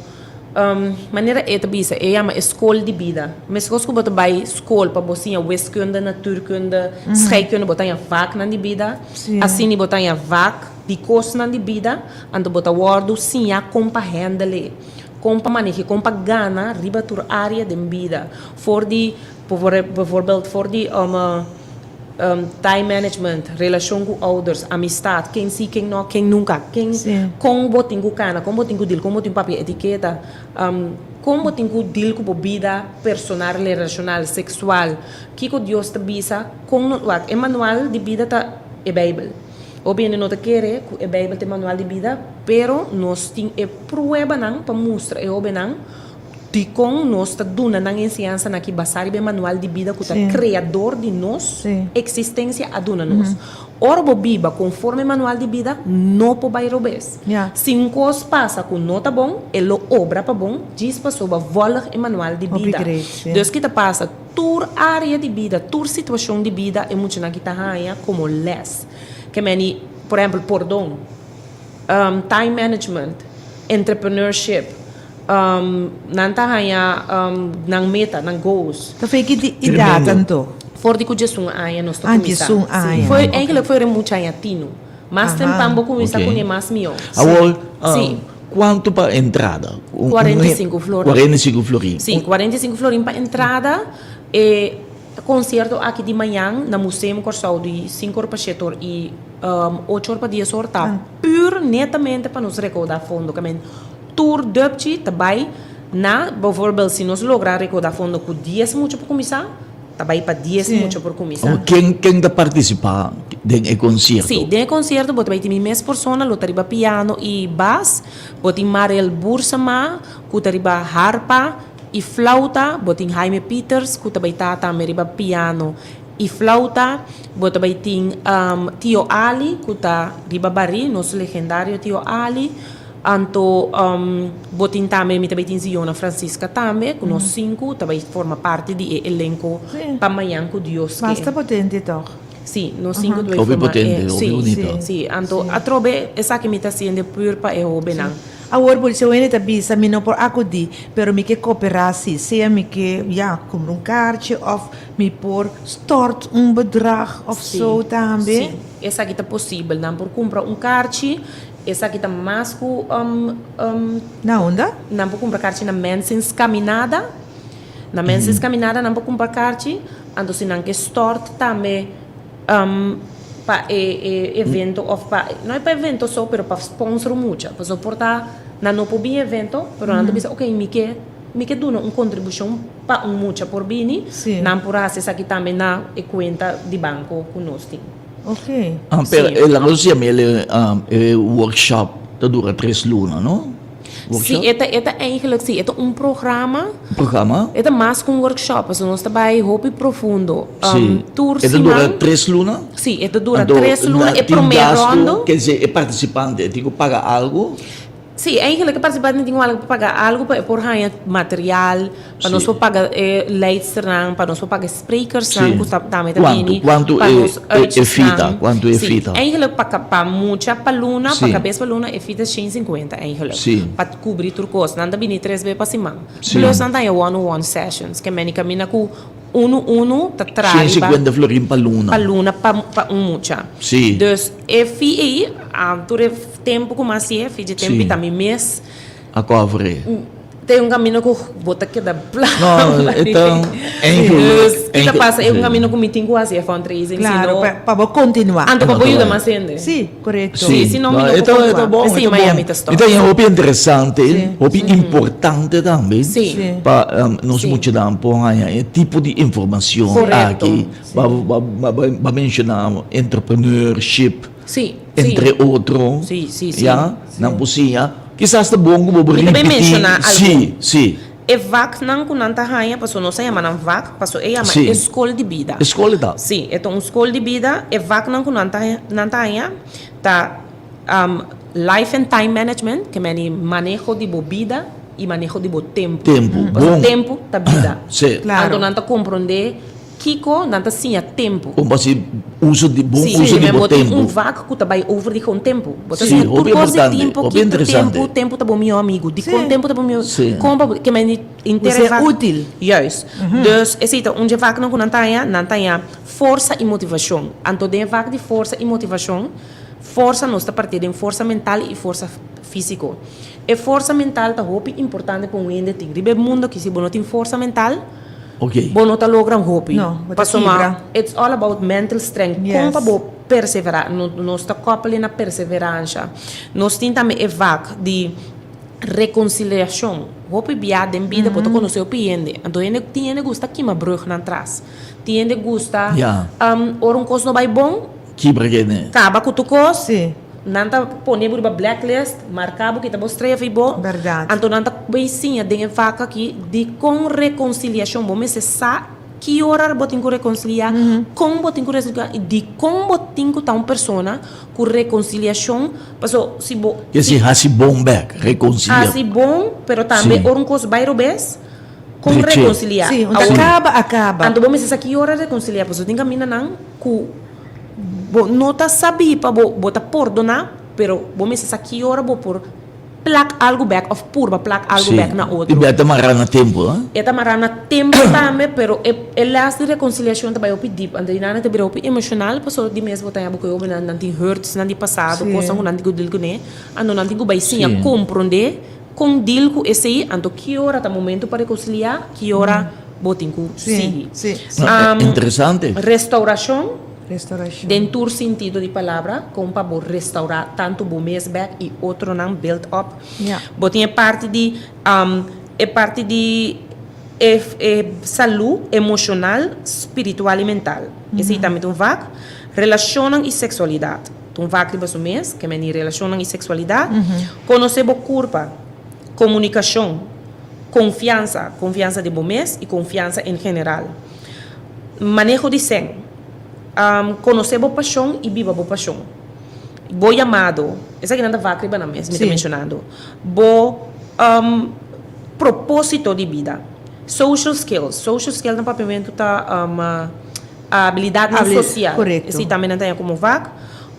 manera e ta bisa e yama e skol di bida. Meskos ku bo ta bai skol pa bo siña wiskunde, natuurkunde, scheikunde, bo ta haña vaknan di bida. Asina bo ta haña vak di kosnan di bida, anto bo ta wòrdu siña kon pa hèndel e, kon pa maneh'é, kon pa gana riba tur area den bida. For di Bijvoorbeeld for di time management, relashon ku ouders, amistat, ken si, ken no, ken nunka, ken kon bo tin ku kana, kon bo tin ku deal, kon bo tin ku papia etiketa, kon bo tin ku deal ku bo bida personal, relashonal, seksual, kiko Dios ta bisa, kon no, wak, e manual di bida ta e Beibel. Hopi hende no ta kere ku e Beibel ta e manual di bida, pero nos tin e pruebanan pa mustra e hobennan Dikon nos ta duna nan enseñansanan aki basá riba e manual di bida ku ta Kreador di nos eksistensia a duna nos? Ora bo biba konforme e manual di bida, no por bai robes. Si un kos pasa ku no ta bon, e lo obra pa bon djis pasobra vòlg e manual di bida. Dus ki ta pasa? Tur área di bida, tur situashon di bida e muchanan ki ta haña komo lès. Ke meni, por ehèmpel, pordon, time management, entrepreneurship, Nan ta haña nan meta, nan goals. Ta fei ki di idat anto? For di ku djesun aña nos ta kuminsá. Ah, djesun aña. Sí. Foi, eigenlijk foi ora mucha aña tinu. Mas tempan bo kuminsá kuné mas mihó. Awor, kuantu pa entrada? 45 florin. 45 florin. Sí, 45 florin pa entrada. E konsierto aki di mañan na Museum Kòrsou di sinku or pa shete or i ocho or pa dies or ta pur netamente pa nos rekoudá fondo. Tur dupchi ta bai na, bijvoorbeeld si nos logra rekoda fondo ku dies mucha por kuminsá, ta bai pa dies mucha por kuminsá. Awor ken ken ta partisipá den e konsierto? Sí, den e konsierto bo ta bai tin mi mes persona lo ta riba piano i bas, bo tin Mariel Boersema ku ta riba harpa i flauta, bo tin Jaime Pieters ku ta bai ta tambe riba piano i flauta, bo ta bai tin Tio Ali ku ta riba barí, nos legendario Tio Ali. Anto bo tin tambe, mi ta bay tin Ziona Francisca tambe, cu nos sinku ta bay forma parti di e elenco pa mañan cu Dios ke. Basta potente toch? Si, nos sinku ta bay Hopi forma e, potente, hopi si, bunito. si. Anto atrobe esaki mi ta haciende pur pa e hobennan. Awor bo dice, Wende ta bisa mi no por acudi, pero mi ke coopera si, sea mi ke, ya, cumpra un kaartje of mi por stort un bedrag of so tambe. Si, esaki ta posibel. Nan por cumpra un kaartje. Esaki ta mas ku Na unda? Nan por kumpra karchi na Mensing's Caminada. Na Mensing's Caminada nan por kumpra karchi. Anto si nan ke stort tambe pa e e evento of pa, no e pa evento so, pero pa sponsor mucha. Pasobra por ta nan no por bin evento, pero nan ta bisa ok mi ke mi ke duna un kontribushon pa un mucha por bini. Nan por hasi esaki tambe na e kuenta di banko ku nos tin. Ok. Ah, pero e laga nos yama el e workshop ta dura tres luna, no? Sí, e ta, e ta eigenlijk, sí, e ta un programa. Un programa? E ta mas ku un workshop, pasobra nos ta bai hopi profundo. Sí. Tur E ta dura siman. tres luna? Sí, e ta dura tres luna, e promé rondo. Tin gastu, ke e partisipante tin ku paga algu? Sí, eigenlijk e participante tin ku paga algo pa e por haña material, pa nos por paga e leidsternan, pa nos por paga e sprekersnan ku ta tambe ta bini, Kuantu pa nos e fita? uitjesnan. Kuantu e Sí, fita? eigenlijk pa pa mucha pa luna, pa kabes pa luna e fita shen sinkuenta eigenlijk, pa kubri tur kos. Nan ta bini tres be pa siman. Plus nan ta haña one on one sessions, ke meni kaminda ku Unu unu ta traha riba. 150 florin pa luna. Pa luna pa pa un mucha. Sí. Dus e fee ei, tur e tempu ku mi a hasié, fee dje tempu i ta mi mes. A cover e. Ta un camino ku bo ta keda bla. No, e ta eigenlijk. Dus ki ta pasa e un camino ku mi tin ku hasi e fundraising, si no. Claro, pa bo continua. Anto pa bo yuda mas hende. Sí, korekto. Sí, si no mi no por E ta bon, P'esei e ta Miami bon. ta stop. E ta hopi interesante, hopi importante tambe. Sí. Pa nos muchanan por haña e tipo di informacion aki. Bo a menciona entrepreneurship, entre otro. Ya, nan por siña. Kisas ta bon ku bo por Mi ta bay ripití. menciona algun. Sí, sí. E vaknan ku nan ta haña, pasobra nos a yama nan vak, pasobra e yama e skol di bida. E skol e ta. Sí, e ta un skol di bida. E vaknan ku nan ta nan ta haña ta life and time management, ke meni maneho di bo bida i maneho di bo tempu. Tempu, bon. Pasobra tempu ta bida. Sí. Klaro. Anto nan ta komprondé kiko nan ta siña tempu. Kon pa hasi uso di, bon uso di bo tempu. Sí, bo tin un vak ku ta bai over di kon tempu. Bo ta siña tur kos di tempu, kiko ta tempu, tempu ta bo mihó amigu. Dikon tempu ta bo mihó, kon pa bo, ke men di inter e vak. Ku ser útil. Juist. Dus esei ta un dje vaknan ku nan ta haña, nan ta haña forsa i motivashon. Anto den e vak di forsa i motivashon, forsa nos ta partí den forsa mental i forsa físiko. E forsa mental ta hopi importante pa un hende tin. Riba e mundu aki si bo no tin forsa mental, Bo no ta logra un hopi. No, bo ta Pasobra kibra. it's all about mental strength. Yes. Kon pa bo perseverá. No, nos ta koppel na perseveransha. Nos tin tambe e vak di rekonsiliashon. Hopi bia den bida bo ta konosé hopi hende. Anto hende, tin hende gusta kima brugnan tras. Tin hende gusta, Ja. ora un kos no bai bon, Kibra kende. Kaba ku tur kos. Sí. Nan ta pone bo riba blacklist, marka bo, kita bo strea fi bo. Berdad. Anto nan ta bay siña den e vak aki di kon rekonsiliashon. Bo mester sa ki ora bo tin ku rekonsiliá, kon bo tin ku rekonsiliá i di kon bo tin ku ta un persona ku rekonsiliashon. Paso si bo. Ke si hasi bon bek, rekonsiliá. Hasi bon, pero tambe ora un kos bay robes, kon rekonsiliá. Sí, un ta kaba a kaba. Anto bo mester sa ki ora rekonsiliá, paso tin kamindanan ku. Bo no ta sabí pa bo bo ta pordoná, pero bo mester sa ki ora bo por plak algu bèk òf purba plak algu bèk na otro. Sí, i ta mará na tempu, eh? E ta mará na tempu tambe, pero e e lès di rekonsiliashon ta bai hopi dip. Anto di nan e ta bira hopi emoshonal, pasobra di mes bo ta haña bo ku e hobennan nan tin hurtsnan di pasado, kosnan ku nan tin ku dil kuné, anto nan tin ku bai siña komprondé kon dil ku esei, anto ki ora ta momento pa rekonsiliá, ki ora bo tin ku sigui. Interesante. Restaurashon, den tur sintido di palabra, kon pa bo restaurá tantu bo mes bèk i otronan, build up. Bo tin e parti di e parti di e e salú emoshonal, spiritual i mental. Esei tambe ta un vak. Relashonnan i seksualidat. Ta un vak riba su mes, ke meni relashonnan i seksualidat. Konosé bo kurpa, komunikashon. Konfiansa, konfiansa den bo mes i konfiansa en general. Maneho di sèn. Konosé bo pashon i biba bo pashon. Bo yamado, esakinan ta vak riba nan mes, mi ta menshonando. Bo propósito di bida. Social skills, social skills na papiamentu ta abilidatnan sosial. Esei tambe nan ta haña komo vak.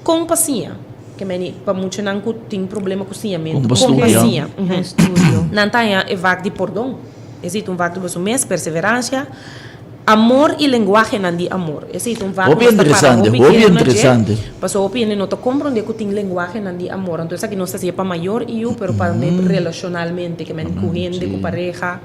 Kon pa siña, ke meni pa muchanan ku tin problema ku siñamentu, kon pa siña. Nan ta haña e vak di pordon, esei ta un vak riba su mes, perseveransha. Amor i lenguahenan di amor. Esei ta un vak Hopi nos ta para interesante, hopi hopi ketu na dje, interesante. pasobra hopi hende no ta komprondé ku tin lenguahenan di amor. Anto esaki nos ta hasié pa mayor i yu, pero pa relashonalmente, ke men ku hende, ku pareha.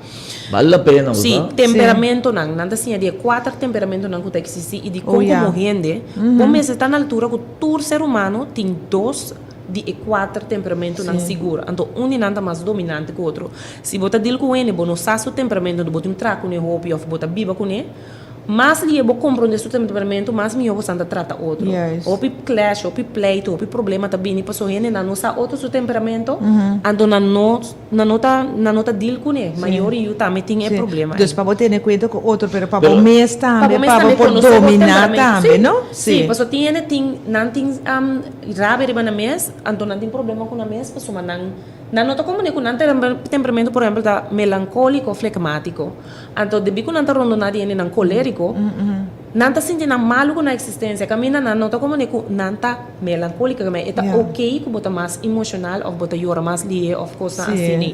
Bale la pena, bo Sí, sa? temperamentonan. Nan ta siña di e kuater temperamentonan ku ta eksistí i di Oh, kon ya. komo hende bo mester ta na altura ku tur ser humano tin dos di e kuater temperamentonan sigur. Anto un di nan ta mas dominante ku otro. Si bo ta deal ku hende, bo no sa su temperamento, anto bo tin traha kuné hopi òf bo ta biba kuné, mas lihe bo komprondé su temperamento, mas mihó bo san ta trata otro. Hopi clash, hopi pleito, hopi problema ta bini pasobra hendenan no sa otro su temperamento, anto nan no nan no ta nan no ta deal kuné. Mayor i yu tambe tin e problema ei. Dus pa bo tene kuenta ku otro, pero pa bo mes tambe, pa bo por dominá tambe, no? Sí, pasobra tin hende tin nan tin rabia riba nan mes, anto nan tin problema ku nan mes pasobra nan Nan no ta komprendé ku nan temperamento por ehèmpel ta melankóliko òf flegmátiko. Anto debí ku nan ta rondoná di hendenan kolériko, nan ta sinti nan malu ku nan eksistensia. Kaminda nan no ta komprendé ku nan ta melankóliko, e ta oké ku bo ta mas emoshonal òf bo ta yora mas lihé òf kosnan asini.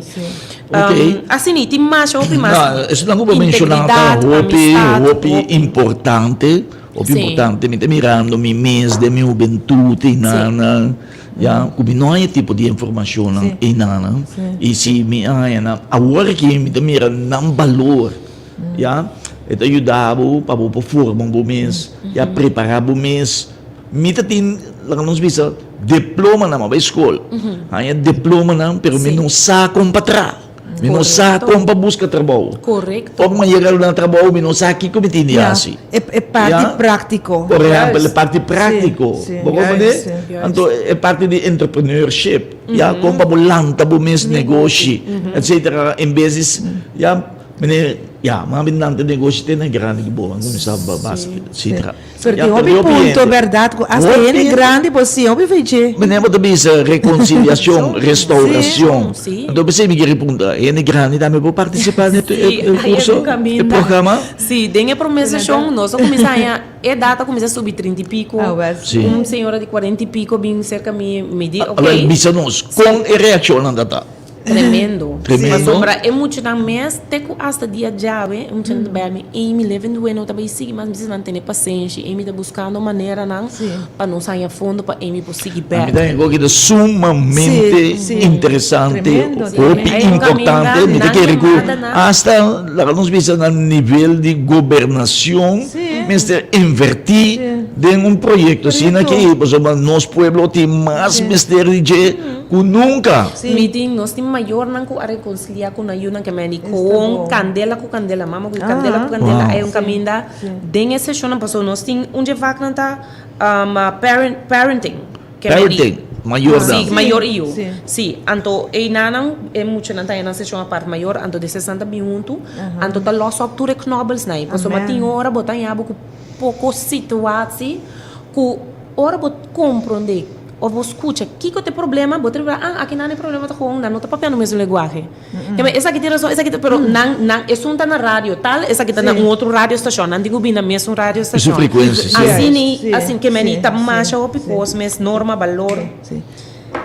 Asini, tin masha hopi mas Esnan ku bo menshoná ta integridat, hopi, amistat, hopi importante, hopi importante. Mi ta mirando mi mes den mi hubentut i nan. Ya, ku mi no haña e tipo di informashonnan einanan, i si mi a haña nan awor aki mi ta mira nan balor, ya, e ta yuda bo pa bo por forma bo mes, ya, prepará bo mes. Mi ta tin, laga nos bisa, diplomanan, mi a bai skol, haña diplomanan, pero mi no sa kon pa traha. Mi no sa kon pa buska trabou. Korekto. Ora mi a yega na trabou mi no sa kiko mi tin di hasi. E e parti práktiko. Por ehèmpel e parti práktiko. Bo komprendé? Anto e parti di entrepreneurship, ya, kon pa bo lanta bo mes negoshi, etsetera, en bes di, ya, meneer, ya, mi a bin lanta negoshi te na grandi ku bo a kuminsá basa, etsetera. Pero tin hopi punto berdad cu hasta hende grandi por siña hopi feche. Meneer bo ta bisa reconciliacion, restauracion. Anto p'esey mi kere punta, hende grandi tambe por participa den e curso, e programa? Si, den e prome sesion nos a cuminsa haña e edad a cuminsa subi trinta y pico, un señora di cuarenta y pico bin cerca mi, mi di ok. Awel bisa nos, con e reaccionnan ta ta? Tremendo. Tremendo. Pasobra e muchanan mes, te ku asta dia djawe, e muchanan ta bai mi, Amy, Living the Way no ta bai sigui mas, mi si nan tene pasenshi, Amy ta buskando maneranan pa nos haña fondo pa Amy por sigui Mi bèk. ta hende ku ta sumamente interesante, hopi importante, mi ta kere ku asta laga nos bisa na nivel di gobernashon mester invertí den un proyekto asina aki, pasobra nos pueblo tin mas mester di dje ku nunka. Mi tin, nos tin mayornan ku a rekonsiliá ku nan yunan ke meni kon kandela ku kandela, mama ku kandela ku kandela ai un kaminda den e seshonnan pasobra nos tin un dje vaknan ta parent parenting ke meni Parenting, mayornan. Si, mayor i yu. Si, anto einanan e muchanan ta haña nan seshon apart mayor anto despues nan ta bin huntu anto ta lòs òp tur e knòbelsnan ei pasobra tin ora bo ta haña bo ku poko situatie ku ora bo komprondé Of bo skucha kiko ta e problema, bo ta riba, ah, aki nan e problema ta gewoon, nan no ta papiando mesun lenguahe. Keme, esaki tin rason, esaki ta, pero nan, nan, esun ta na radio tal, esaki ta na un otro radio stashon, nan tin ku bin na mesun radio stashon. Mesun frekuensia, si. Asina, asina, keme ni ta masha hopi kos mes, norma, balor,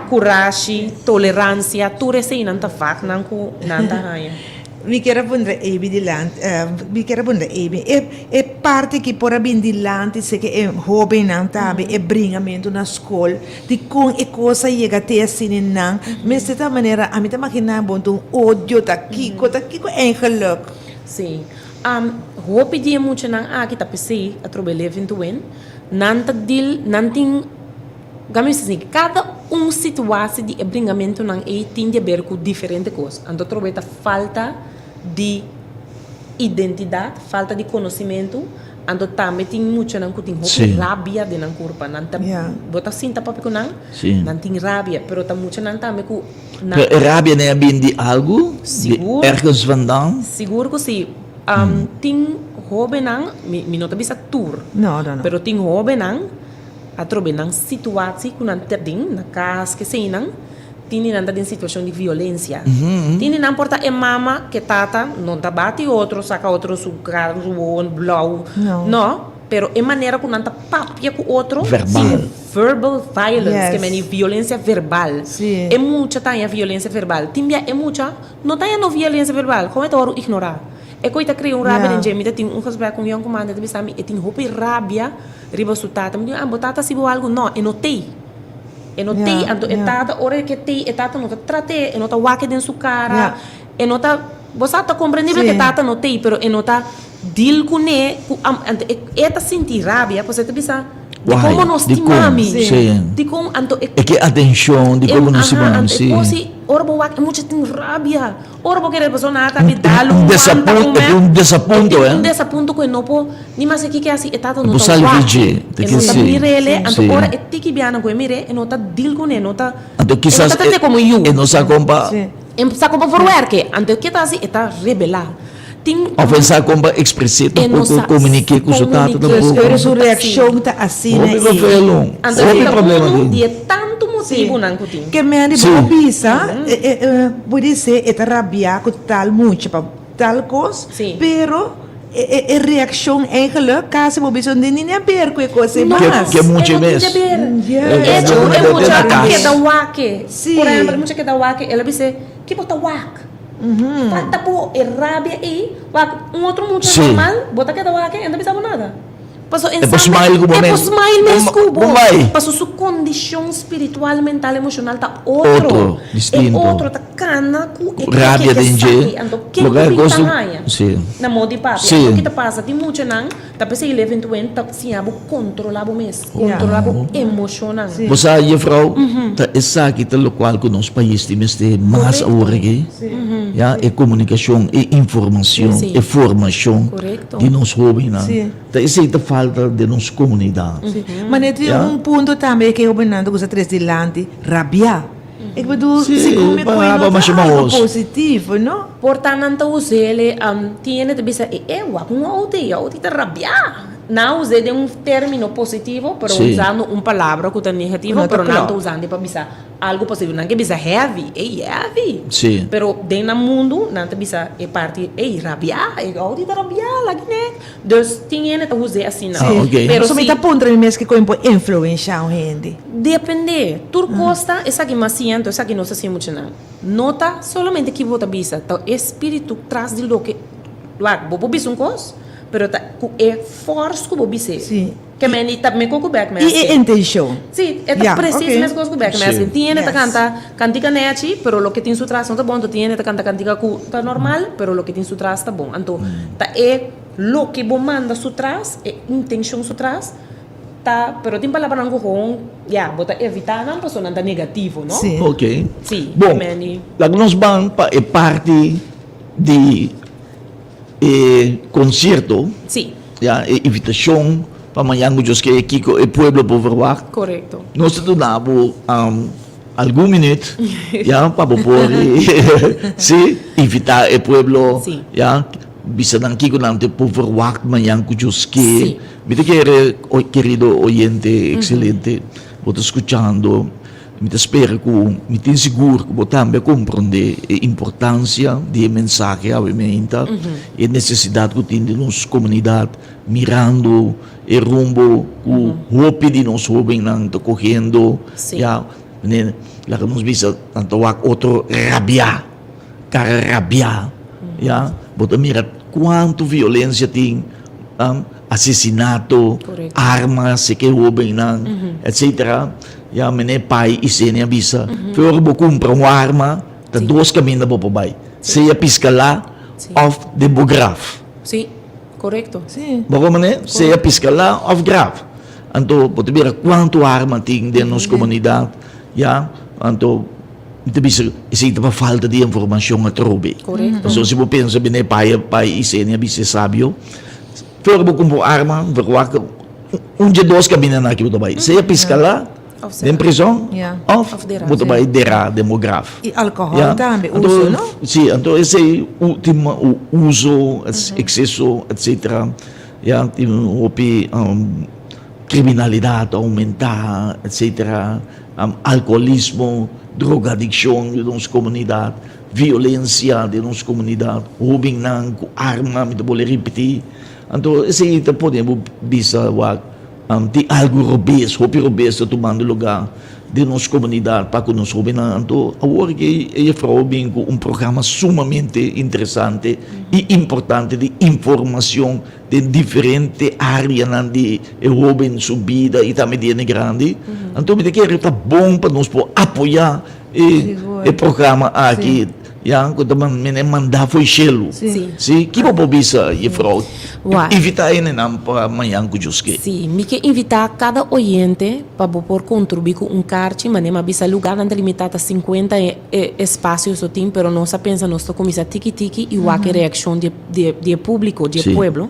kurashi, toleransia, tur eseinan ta vaknan ku nan ta haña. Mi kier a puntra Eby dilanti, mi kier a puntra Eby, e e parti ki por a bin dilanti seke e hobennan tambe e bringamentu na skol, dikon e kos a yega te asina nan, mester ta manera, ami ta magina bon ta un odio ta kiko, ta kiko eigenlik? Sí, hopi di e muchanan aki ta p'esei atrobe Living to Win, nan ta deal, nan tin. Gami bisa así, kada un situasi di e bringamentunan ei tin di aber ku diferente kos. Anto trobe ta falta di identidat, falta di konosimentu, anto tambe tin muchanan ku tin hopi rabia den nan kurpa. Nan ta, bo ta sinta papia ku nan, nan tin rabia, pero ta muchanan tambe ku nan. Pero e rabia nan a bin di algu? Sigur. Di ergens vandaan? Sigur ku si. Tin hobennan, mi no ta bisa tur, pero tin hobennan. Atrobe nan situatie ku nan ta den na kas keseinan tin di nan ta den situashon di violensia. Tin di nan por ta e mama ku e tata no ta bati otro, saka otro su kara, su wowo blou, no, pero e manera ku nan ta papia ku otro, Verbal. verbal violence, ke meni violensia verbal. E mucha ta haña violensia verbal. Tin bia e mucha no ta haña no violensia verbal, kon e ta wòrdu ignorá. E koi ta krea un rabia den dje. Mi ta tin un gesprek ku un yònkuman, e ta bisa mi e tin hopi rabia riba su tata. Mi di, ah, bo tata hasi bo algu? No, e no tei. E no tei. Anto e tata, ora ke tei, e tata no ta trat'é, e no ta wak den su kara, e no ta, bo sa, ta komprendibel ke tata no tei, pero e no ta deal kuné, ku anto e e ta sinti rabia, pasobra e ta bisa, dikon bo no stima mi? Dikon? Anto e. E ke atenshon, dikon bo no stima mi? Anto e kos ei, ora bo wak e mucha tin rabia. Ora bo kere persona a kabi dal un wanta ku me. Un desapunto, eh. Un desapunto ku e no por ni mas kiko hasi e tata no ta wak. E no ta mir'el, anto ora e tiki bianan ku e mir'é e no ta deal kuné, e no ta Anto kisas e no ta trat'é komo yu. E no sa kon pa. E no sa kon pa verwerk'é, anto ke ta hasi e ta rebelá. Tin. Of e sa kon pa ekspres'é tampoko, komuniké ku su tata tampoko. Pero su reakshon ta asina ei. Hopi vervelung, hopi problema tin. Di e tantu motibunan ku tin. Ke men di bo a bisa, bo di e ta rabiá ku tal mucha pa tal kos, pero e reakshon eigenlijk kasi bo bisa no tin ni aber ku e kos ei mas. Ke mucha mes. E no tin di aber. Echo ku e mucha keda wak. Por ehèmpel e mucha keda wak, el a bisa, ke bo ta wak? Falta bo e rabia ei, wak un otro mucha normal, bo ta keda wak e no ta bisa bo nada. Paso E por smile ku bo e mes. por smile mes ku bo. Bo bai. Paso su kondishon spiritual, mental, emoshonal ta otro. Otro, distinto. E otro ta kana ku e Rabia ke den dje. esaki. Anto ken ku Loke bin kos ta haña Si. na modo di papia. Si. Anto ki ta pasa tin muchanan ta p'esei Living to Win ta siña bo kontrola bo mes, kontrola bo emoshonnan. Bo sa juffrouw, ta esaki ta lokual ku nos pais tin mester mas awor aki. Ya, e komunikashon, e informashon, e formashon di nos hóbennan. Ta esei ta falta den nos komunidat. Sí. Ma net tin un punto tambe ke hóbennan ta gusta tres dilanti, rabiá. Ik bedoel, segun mi koe no ta algo positivo, no? Por ta nan ta us'é, tin hende ta bisa, e e wak un outo ei, outo ei ta rabiá. Nan a us'é den un término positivo, pero usando un palabra ku ta negativo, pero nan ta usando pa bisa Algo positivo. Nan ke bisa heavy, ey heavy. Sí. Pero den nan mundu nan ta bisa e parti, ey rabia, e Audi ta rabia, laga nek. Dus tin hende ta huz'é asina. Ah, ok. Pero So mi si. ta puntra mi mes kiko por influensha un hende. Depende. Tur kos ta esaki mas siña, anto esaki nos ta siña mucha nan. No ta solamente ki bo ta bisa, ta e spiritu tras di loke, wak, bo por bisa un kos, pero ta ku e fòrs ku bo bis'é. Sí. Ke men di ta mekó ku bek I e meskin. intenshon. Sí, e ta Ya, presis oké. meskos ku bek Sí. meskin. Tin hende ta Yes. kanta kantika nechi, pero loke tin su tras no ta bon. Anto tin hende ta kanta kantika ku ta normal, pero loke tin su tras ta bon. Anto ta e loke bo manda su tras, e intenshon su tras, ta, pero tin palabranan ku gewoon, ya, bo ta evitá nan pasobra nan ta negativo, no? Sí. Ok. Sí, Bon, ke men di. laga nos ban pa e parti di e konsierto. Sí. Ya, e invitashon pa mañan ku Dios ke kiko e pueblo por verwagt. Korekto. Nos ta duna bo algun minüt, ya, pa bo por si, invitá e pueblo, Sí. ya, bisa nan kiko nan te por verwagt mañan ku Dios ke. Sí. Mi ta kere, kerido oyente ekselente, bo ta skuchando. Mi ta spera ku mi tin sigur ku bo tambe a komprondé e importansia di e mensahe awe meinta, e nesesidat ku tin den nos komunidat mirando e rumbo ku hopi di nos hóbennan ta kohiendo. Ya, manera laga nos bisa nan ta wak otro rabiá, kara rabiá, ya. Bo ta mira kuantu violensia tin. Asesinato, arma, seke hobennan, etcetera. Ya mene pai y seni a bisa, fe ora bo cumpra un arma, ta dos caminda bo por bay, sea piscala of den bo graf. Sí, corecto. Bo como mane? Sea piscala of graf. Anto bo ta mira cuanto arma tin den nos comunidad, ya, anto mi ta bisa esey ta pa falta di informacion atrobe. Corecto. Pasobra si bo pensa bini pai pai y seni a bisa e sabio, Ora bo kumpra un arma, verwagt un dje dos kamindanan aki bo ta bai. Sea piskalá den prizòn òf bo ta bai derá den bo graf. I alkohòl tambe, uso, no? Sí, anto esei tin uso, ekseso, etsetera. Ya, tin hopi. Kriminalidat a oumentá, etsetera, alkoholismo, drogadikshon den nos komunidat, violensia den nos komunidat, hóbennan ku arma, mi ta bolbe ripití. Anto esei ta pone bo bisa wak tin algu robes, hopi robes ta tumando lugá den nos komunidat pa ku nos hóbennan. Anto awor ke e jefrou a bin ku un programa sumamente interesante i importante di informashon den diferente areanan di e hoben su bida y tambe di hende grandi. Anto mi ta kere ta bon pa nos por apoya e e programa aki ya cu ta mene manda fo'i shelu. Si, ki bo por bisa jefrouw? Invita hendenan pa mañan cu Dios ke. Si, mi ke invita cada oyente pa bo por contribui cu un karchi, mane mi a bisa lugarnan ta limita ta 50 e espacio so tin, pero nos a pensa nos ta cuminsa tiki tiki y wak e reaccion di di e públiko, di e pueblo,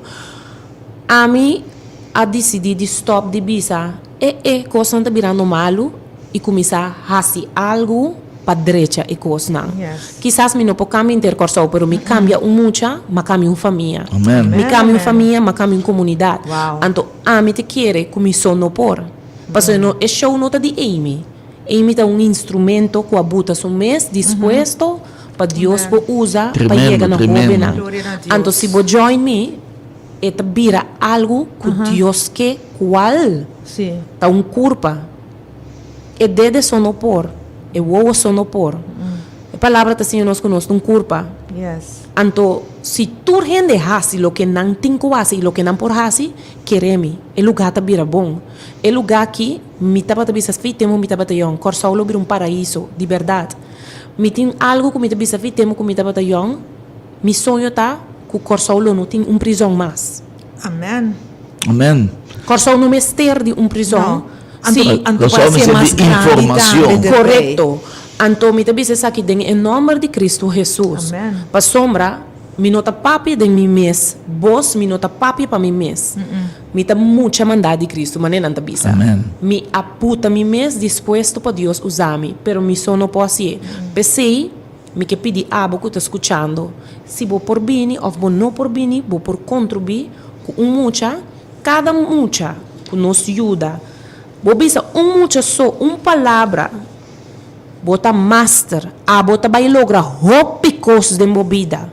ami a disidí di stòp di bisa e e kosnan ta birando malu i kuminsá hasi algu pa drecha e kosnan. Kisas mi no por kambia henter Kòrsou, pero mi kambia un mucha, m'a kambia un famia. Mi kambia un famia, m'a kambia un komunidat. Anto ami ta kere ku mi so no por. Pasobra no e show no ta di Amy. Amy ta un instrumento ku a buta su mes dispuesto pa Dios por usa pa yega na hóbennan. Anto si bo join mi, e ta bira algu ku Dios ke kual ta un kurpa. E dede so no por, e wowo so no por. E palabra ta siña nos ku nos ta un kurpa. Anto si tur hende hasi loke nan tin ku hasi i loke nan por hasi, kere mi, e lugá ta bira bon. E lugá aki mi tabata bisa fi tempu mi tabata yòn, Kòrsou lo bira un paraiso, di bèrdat. Mi tin algu ku mi ta bisa fi tempu ku mi tabata yòn, mi soño ta ku Kòrsou lo no tin un prizòn mas. Amen. Amen. Kòrsou no mester di un prizòn. No. Anto, Sí. anto Kòrsou pa mester mas di grandi informashon. tambe derbei. Korekto. Anto mi ta bisa esaki den e nòmber di Kristu Hesus. Amen. Pasobra mi no ta papia den mi mes bos, mi no ta papia pa mi mes. Mi ta mucha mandá di Kristu, manera nan ta bisa. Amen. Mi a puta mi mes dispuesto pa Dios usa mi, pero mi so no por hasié. P'esei, mi ke pidi abo ku ta skuchando, si bo por bini òf bo no por bini, bo por kontribuí ku un mucha, kada mucha ku nos yuda, bo bisa un mucha so un palabra, Bo ta master. Abo ta bai logra hopi kos den bo bida.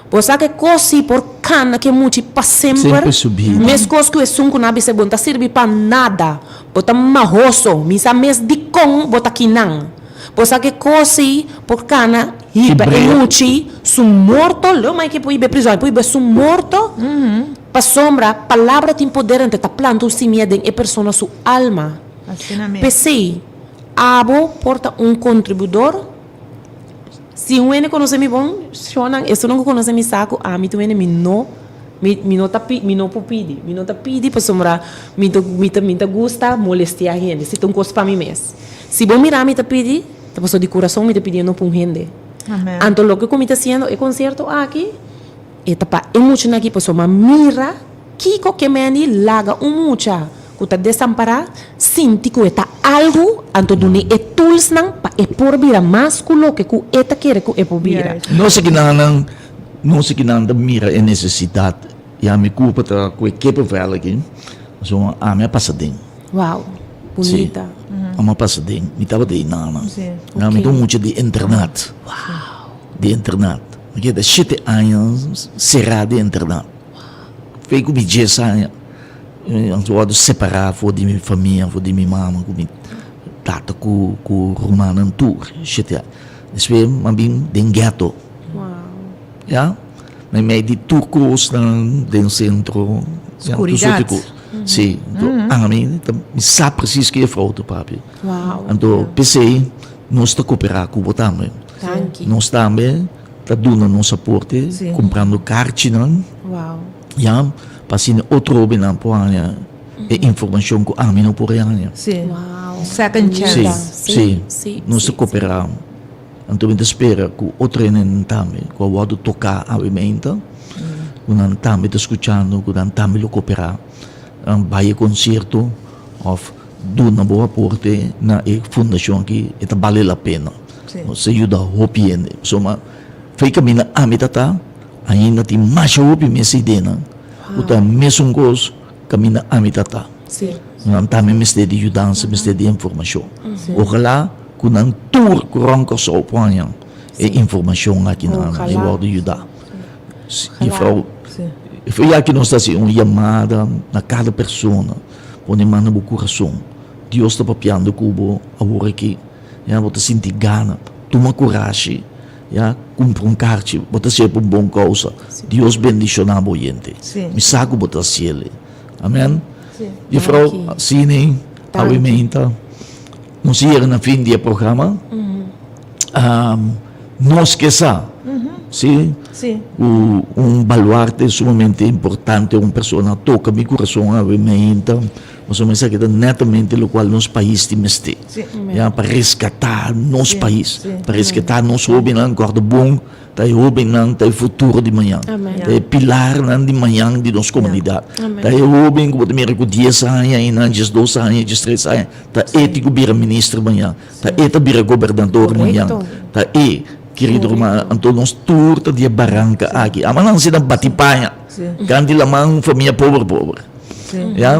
Bo sa ke kos si por kana ke muchi pa semper, Semper su bida. meskos ku esun ku nan a bisa bo no ta sirbi pa nada. Bo ta mahoso. Mi sa mes dikon bo ta kinan. Bo sa ke kos si por kana hiba e muchi su morto, lo mai ke por hiba e prizòn, e por hiba su morto, pasobra palabra tin poder anto e ta planta un simia den e persona su alma. Asina mes. P'esei. Abo por ta un kontribuidor? Si un hende konosé mi bon, shonnan, esun ku konosé mi sa ku ami ta un hende mi no, mi mi no ta pi, mi no por pidi. Mi no ta pidi pasobra mi ta mi ta mi ta gusta molestiá hende, si ta un kos pa mi mes. Si bo mira mi ta pidi, ta pasobra di kurason mi ta pidiendo pa un hende. Amen. Anto loke ku mi ta hasiendo e konsierto aki, e ta pa e muchanan aki pasobra mi a mira kiko ke meni laga un mucha ku ta desampará sinti ku e ta algu, anto dun'é e toolsnan pa e por bira mas ku loke ku e ta kere ku e por bira. No si kinanan, no si kinan ta mira e nesesidat i ami kulpa ta ku e kippenvel aki, pasobra ami a pasa den. Wow, bunita. Si, ami a pasa den. Mi tabata ei nana. Mi ta un mucha di internat. Di internat. Mi keda shete aña será den internat. Fei ku mi djes aña. Mi a wòrdu separá for di mi famia, for di mi mama ku mi tata ku ku rumannan tur shete. Despues mi a bin den gèto. Ya, meimei di tur kosnan den sentro, ya, tur sorti kos. Si, anto ami ta mi sa presis ke e frou ta papia. Anto p'esei nos ta koperá ku bo tambe. Nos tambe ta duna nos aporte kumprando karchinan. Ya, pa asina otro hobennan por haña e informashon ku ami no por haña. Sí. Second chance. Sí, sí. Nos ta koperá. Anto mi ta spera ku otro hendenan tambe ku a wòrdu toká awe meinta, ku nan tambe ta skuchando, ku nan tambe lo koperá, bai e konsierto òf duna bo aporte na e fundashon aki, e ta bale la pena. Nos ta yuda hopi hende. Pasobra fe kaminda ami ta ta. Ainda tin masha hopi mes ideanan ku ta mesun kos kaminda ami ta ta. Nan tambe mester di yudansa, mester di informashon. Ojalá ku nan tur ku rònt Kòrsou por haña e informashon aki nan i wòrdu yudá. Juffrouw, ya ki nos ta hasi un yamada na kada persona, pone man na bo kurason. Dios ta papiando ku bo awor aki. Ya, bo ta sinti gana. Tuma kurashi, ya, kumpra un karchi. Bo ta hasié pa un bon kousa. Dios bendishoná bo oyente. Mi sa ku bo ta hasiel. Amen. Juffrouw, Sine, awe meinta. Nos yega na fin di e programa. Nos ke sa, si, ku un baluarte sumamente importante, un persona toka mi kurason awe meinta, pasobra esaki ta netamente lokual nos pais tin mester, ya, pa reskatá nos pais, pa reskatá nos hóbennan, kòrda bon. Ta e hóbennan ta e futuro di mañan. Ta e pilarnan di mañan di nos komunidat. Ta e hóben ku bo ta mira ku dies aña einan, diesdos aña, diestres aña, ta e tin ku bira minister mañan. Ta e ta bira gobernador mañan. Ta e, kerido ruman, anto nos tur ta di e baranka aki. Ama nan asina bati paña. Kanti laman famia pober pober. Ya.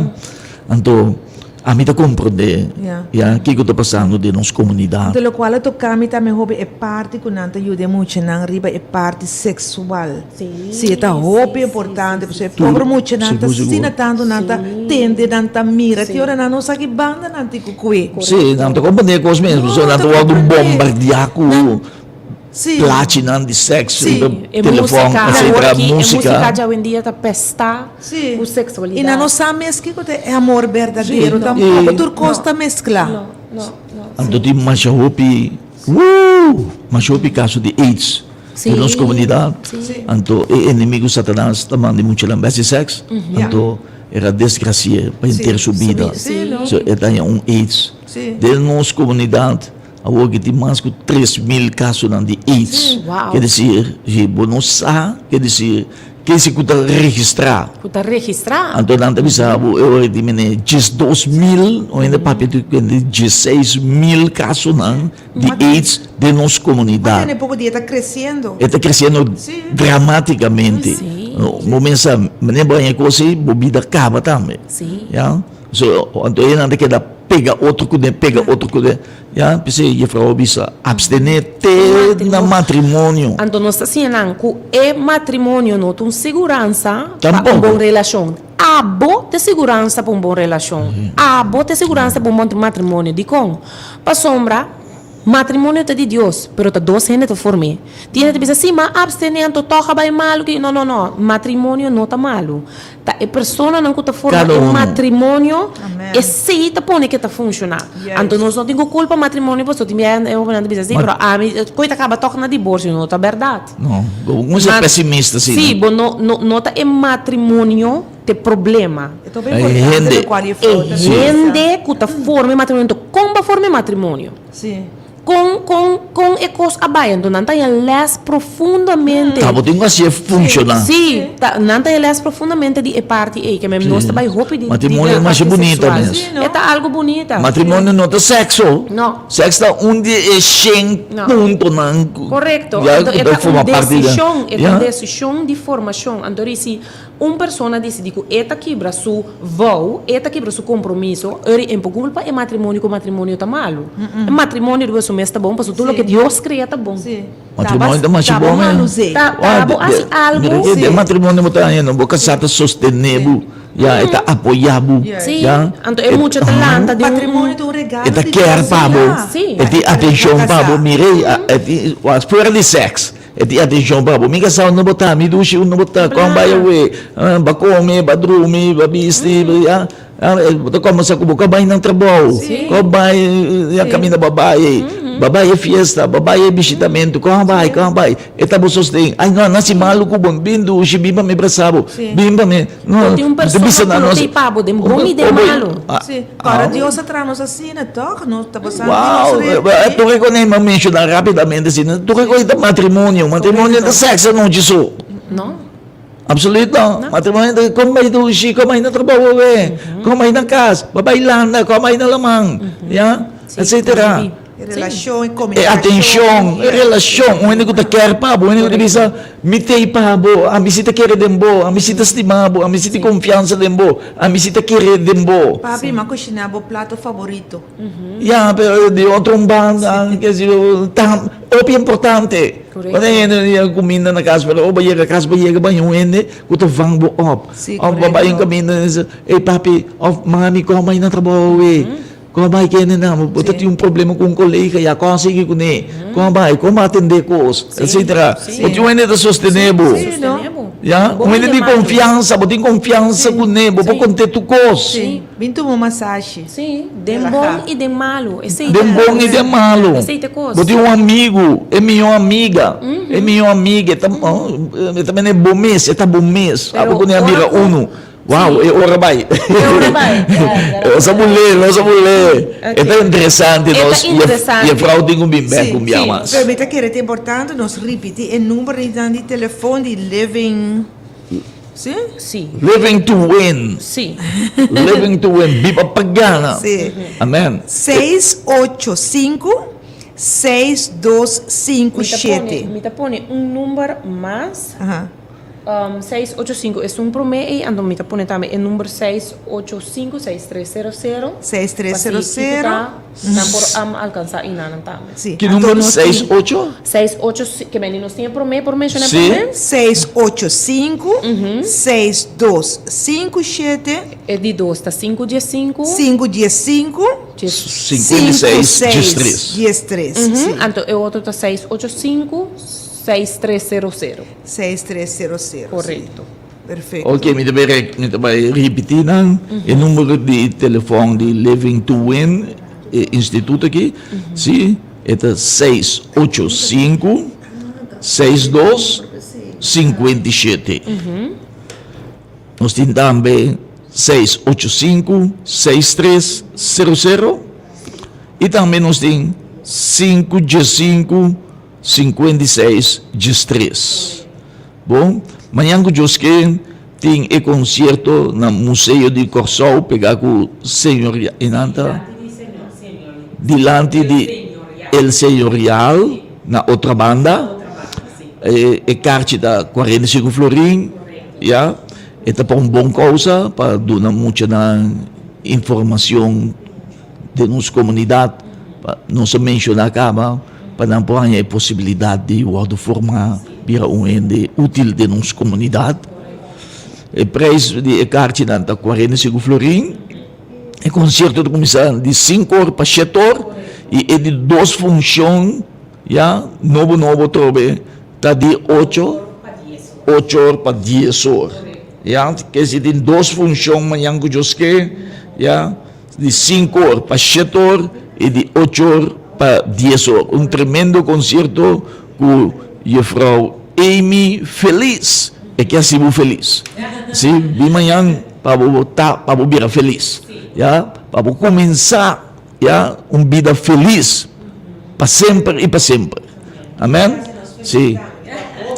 Anto. Ami ta komprondé ya kiko ta pasando den nos komunidat. Anto lokual a toká mi tambe hopi e parti ku nan ta yuda e muchanan riba e parti seksual. Sí, e ta hopi importante pasobra e pobre muchanan ta asina tantu nan ta tende, nan ta mira, te ora nan no sa ki banda nan tin ku kue. Sí, nan ta komprondé e kos mes pasobra nan ta wòrdu bombardiá ku plachinan di sèks riba telefòn, etsetera, E músika djawendia ta pestá ku seksualidat. I nan no sa mes kiko ta e amor berdadero tampoko, tur kos ta mesklá. Anto tin masha hopi, wuu, masha hopi kaso di aids den nos komunidat. Anto e enemigu Satanas ta manda e muchanan bes di sèks, anto era desgrasi'é pa henter su bida. So e ta haña un aids. Den nos komunidat. Awor ki tin mas ku 3000 kasonan di aids. Ke desir, si bo no sa, ke desir, kese ku ta registrá. Ku ta registrá. Anto nan ta bisa bo e ora di mene 12000, un hende papia di 16000 kasonan di aids den nos komunidat. Mas poko dia e ta kresiendo. E ta kresiendo dramatikamente. Bo mester sa, mene bo haña e kos ei, bo bida kaba tambe. Ya. So, anto e nan ta keda pega otro kuné, pega otro kuné. Ya, p'esei jefrou a bisa, abstené te na matrimonio. Anto nos ta siña nan ku e matrimonio no ta un siguransa pa un bon relashon. Abo ta e siguransa pa un bon relashon. Abo ta e siguransa pa un bon matrimonio. Dikon? Pasobra matrimonio ta di Dios, pero ta dos hende ta form'é. Tin hende ta bisa, si, m'a abstené anto tòg a bai malu. No, no, no. Matrimonio no ta malu. Ta e personanan ku ta forma e matrimonio, esei ta pone ke ta funshoná. Anto nos no tin ku kulpa matrimonio pasobra tin bia e hobennan ta bisa si, pero ami koe ta kaba tòg na diborsio, no ta bèrdat. No, bo no ser pesimista asina. Sí, bo no no ta e matrimonio ta e problema. E ta hopi importante lokual e E hende ku ta forma e matrimonio, anto kon bo a forma e matrimonio? Kon, kon, kon e kos a bai? Anto nan ta haña lès profundamente. Ta bo tin ku hasié funshoná. Sí, ta, nan ta haña lès profundamente di e parti ei, ke men nos ta bai hopi di, di Matrimonio la ta masha parti bunita seksual. mes. E ta algu bunita. Matrimonio no ta sèkso. No. Sèks ta un di e shen No. puntonan ku Korekto. ya Anto ku e ta ta un forma parti di desishon, e ta ya. un desishon di formashon. Anto di si Un persona disidí ku e ta kibra su vou, e ta kibra su kompromiso, ora e por kulpa e matrimonio ku matrimonio ta malu. E matrimonio riba su mes ta bon, pasobra tur loke Dios krea ta bon. Matrimonio ta masha bon e. Ta bo hasi algu. Den matrimonio bo ta haña no, bo kasá ta sostené bo, ya, e ta apoyá bo, ya. Anto e mucha ta lanta di un. Matrimonio ta un regalo E ta di Dios. kèr pa bo, e tin atenshon pa bo, mira, e tin, fuera di sèks. E tin atencion pa bo. Mi ka sa unda bo ta, mi dushi unda bo ta, kon bai awe, ba come, ba drumi, ba bisti, ya. Bo ta combersa ku bo, kon bai nan trabou, kon bai ya caminda bo a bai ei, ba bai e fiesta, ba bai e bishitamento, kon a bai, kon a bai. E ta bo sosten. Ai no, a nasi malu ku bo, bin dushi, bin pa mi brasa bo, bin pa mi. No, tin un persona ku lo t'ei pa bo den bon i den malu. Sí, ora Dios a traha nos asina, tòg? Nos ta pasando di nos Wow, rep. tur e kos mi menshoná rápidamente asina, tur e kos ta matrimonio, matrimonio ta sèks anochi so. No. Absoluut no. Matrimonio ta kon bai dushi, kon bai na trabou awe, kon bai na kas, ba bai landa, kon bai na laman, ya, etsetera. E relashon, e E komunikashon. atenshon, e relashon, un hende ku ta kèr pa bo, un hende ku ta bisa, Mi t'ei pa bo, ami si ta kere den bo, ami si ta stima bo, ami si tin konfiansa den bo, ami si ta kere den bo. Papi, m'a kushiná bo plato faborito. Ya, pero di otro un banda, ke si yo, ta hopi importante. Korekto. Ora hende ya kuminda na kas, pero ora bo yega kas, bo yega baña un hende ku ta vang bo op. Si, Of bo bai un korekto. kaminda, ey papi, of mami, kòm bai na trabou awe. Kon bai kende nan? Bo ta tin un problema ku un kolega ya, kon a sigui kuné? Kon bai? Kon bo atendé kos? Etsetera. Bo tin un hende ta sostené bo. Ya, un hende di konfiansa, bo tin konfiansa kuné, bo por kont'é tur kos. Bin tuma un masashi. Sí, den bon i den malu. Esei ta Den bon i den malu. Esei ta kos. Bo tin un amigu, e mihó amiga, e mihó amiga, e ta, e ta mene bo mes, e ta bo mes. Abo kuné a bira unu. Wow, e ora bai. E ora bai. Nos a bulé, nos a bulé. Ok. E ta interesante E ta nos. interesante. Je vrouw tin ku bin bek un bia mas. Pero mi ta kere ta importante nos ripiti e numbernan di telefon di Living, si? Si. Living to win. Si. Living to win, biba pa gana. Si. Amen. 685 6257. Mi ta pone un number mas. Aha. 6 ocho sinku esun promé ei, anto mi ta pone tambe e number 6 ocho sinku 63 sero sero. 63 sero sero. Pa si kiko ta, nan por alkansá i nan tambe. Sí. Ki number? 6 ocho? 6 ocho, ke meni nos tin e promé, por menshoná e Sí. promé? 6 ocho sinku, 6 dos sinku shete. E di dos ta sinku dies sinku. Sinku dies sinku. Dies. 56 dies tres. Dies tres, sí. Anto e otro ta 6 ocho sinku, 6 tres sero sero. Seis tres sero sero. Korekto. Perfecto. Ok, mi ta bai re, mi ta bai ripití nan e numero di telefòn di Living to Win, e instituto aki, si, e ta seis ocho sinku, seis dos, 57. Nos tin tambe seis ocho sinku, seis tres sero sero i tambe nos tin sinku diesinku, 56 diestres. Bon, mañan ku Dios ke tin e konsierto na Museo di Kòrsou pegá ku Señoria, e nan ta dilanti di El Señorial na Otrabanda. E e karchi ta 45 florin, ya. E ta pa un bon kousa, pa duna muchanan informashon. Den nos komunidat, nos a menshoná kaba, pa nan por haña e posibilidat di wòrdu formá bira un hende útil den nos komunidat. E preis di e karchinan ta 45 florin. E konsierto ta kuminsá di sinku or pa shete or i e di dos funshon ya nobo nobo atrobe ta di ocho ocho or pa dies or. Ya, ke si tin dos funshon mañan ku Dios ke, ya. Di sinku or pa shet or i di ocho or pa dies or. Un tremendo konsierto ku Juffrouw Amy Feliz. E ke hasi bo felis. Si, bin mañan pa bo ta, pa bo bira felis. Ya, pa bo kuminsá, ya, un bida felis pa semper i pa semper. Amen. Si.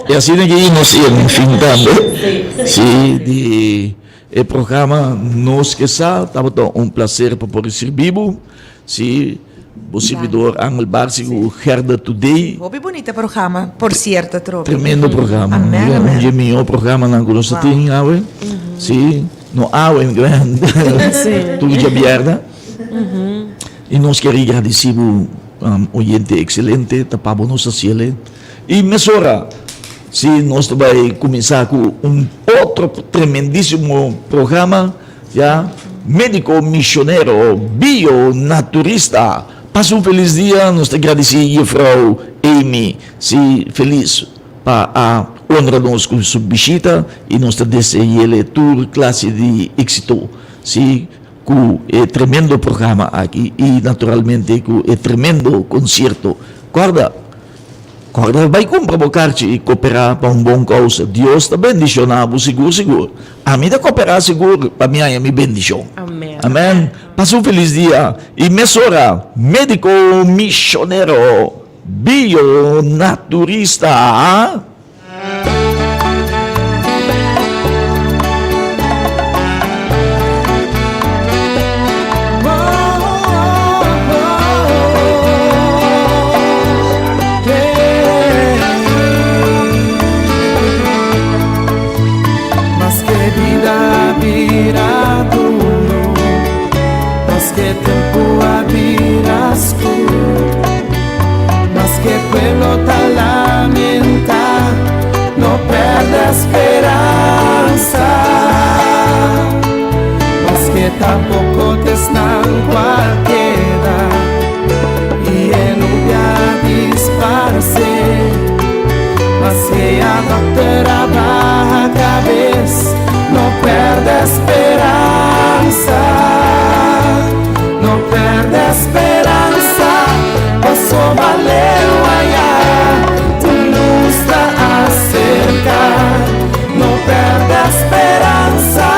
I asina ki nos yega na fin tambe. Si, di. E programa Nos Ke Sa tabata un placer pa por sirbi bo. Si bo sirbidor Angel Barsi ku Gerda Today. Hopi bunita programa por cierto atrobe. Tremendo programa. Amen amen. Un dje mihó programanan ku nos ta tin awe. Si, no awe tur djabièrnè. I nos kier gradisi bo oyente excelente ta pa bo nos a siele. I mesora, si nos ta bai kuminsá ku un otro tremendísimo programa, ya, Médiko Misionero Bio Naturista. Pasa un felis dia, nos ta gradisí Jefrou Amy, si, felis pa a honra nos ku su bishita i nos ta dese'ele tur klase di éksito, si, ku e tremendo programa aki i naturalmente ku e tremendo konsierto. Kòrda! Kòrda bai kumpra bo karchi i koperá pa un bon kousa. Dios ta bendishoná bo sigur sigur. Ami ta koperá sigur pa mi haña mi bendishon. Amèn. Pasa un felis dia i mesora médiko mishonero bionaturista. mundo ta lamentá, no pèrdè speransa. Maske ta poko t'esnan ku a keda i e nubia a disparsé. Maske ya dòkter a baha kabes, no pèrdè speransa. No pèrdè speransa, pasobra leu ayá tu lus ta aserká. No pèrdè speransa,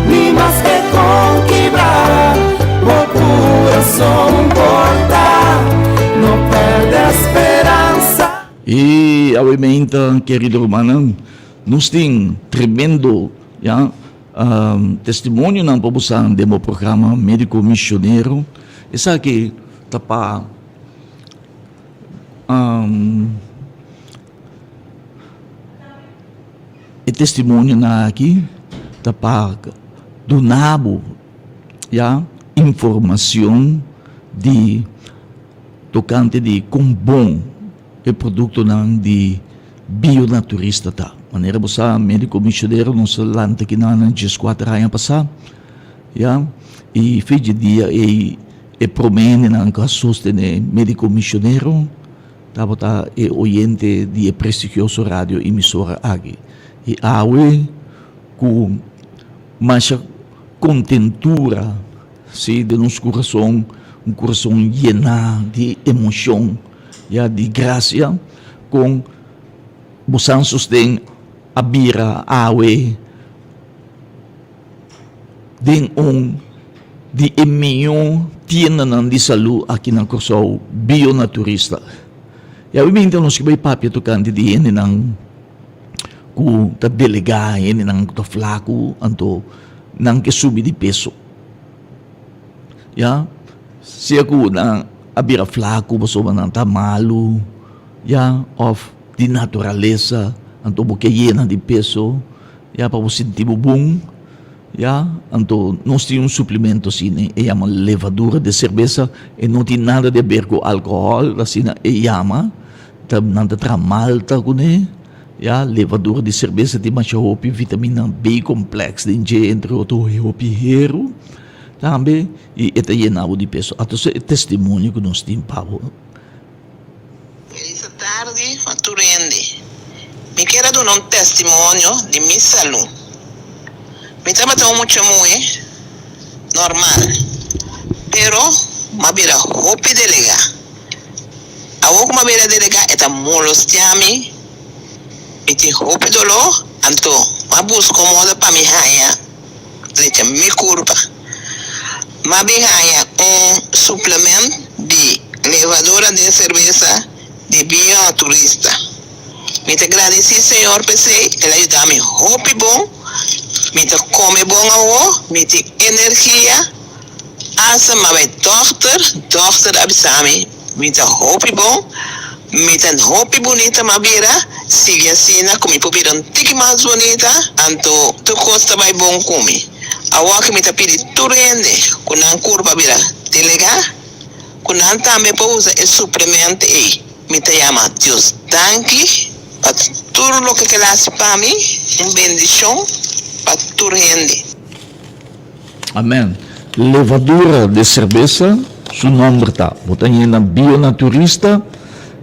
ni maske kon kibrá bo kurason por ta. No pèrdè speransa. I awe meinta, kerido rumannan, nos tin tremendo, ya, Testimonionan pa bo sa den bo programa Médiko Misionero. Esaki ta pa e testimonionan aki ta pa duna bo ya informacion di tocante di con bon e productonan di Bionaturista ta. Manera bo sa, Médiko Misionero nos a lanta kinan nan dieskuater aña pasá, ya, i fe dje dia ei e promé hendenan ku a sostené Médiko Misionero tabata e oyente di e prestigioso radio emisora aki. I awe ku masha kontentura, si, den nos kurason, un kurason yená di emoshon, ya, di grasia, Kon bosan sosten a bira awe den un di e mihó tiendanan di salú aki na Kòrsou, Bionaturista. I awe binti nos ke bai papia tokante di hendenan ku ta delegá, hendenan ku ta flaku, anto nan ke subi di peso. Ya, sea ku nan a bira flaku pasobra nan ta malu, ya, òf di naturalesa, anto bo ke yena di peso, ya, pa bo sinti bo bon, ya, anto nos tin un suplemento asina, e yama levadura de serbesa, e no tin nada di aber ku alkohòl, asina e yama, ta nan ta traha malta kuné, ya, levadura di serbesa tin masha hopi vitamina B kompleks den dje, entre otro hopi heru. Tambe i e ta yena bo di peso. Ato e testimonio ku nos tin pa bo. Feliz tardi pa tur hende. Mi kier a duna un testimonio di mi salú. Mi tabata un mucha muhé normal, pero m'a bira hopi delegá. Awor ku m'a bira delegá e ta molestiá mi, mi tin hopi doló, anto m'a buska un moda pa mi haña. Drecha mi kurpa. M'a bin haña un suplement di levadura den serbesa di biño naturista. Mi ta gradisí Señor p'esei, el a yuda mi hopi bon. Mi ta kome bon awor, mi tin energia. Asta m'a bai dòkter, dòkter a bisa mi, mi ta hopi bon, mi ta hopi bunita m'a bira, sigui asina ku mi por bira un tiki mas bunita, anto tur kos ta bai bon ku mi. Awor ki mi ta pidi tur hende ku nan kurpa bira delegá, ku nan tambe por usa e suplemento ei. Mi ta yama Dios danki pa tur loke ku el a hasi pa mi, un bendishon pa tur hende. Amen. Levadura de serbesa su nomber ta. Bo ta yena Bionaturista.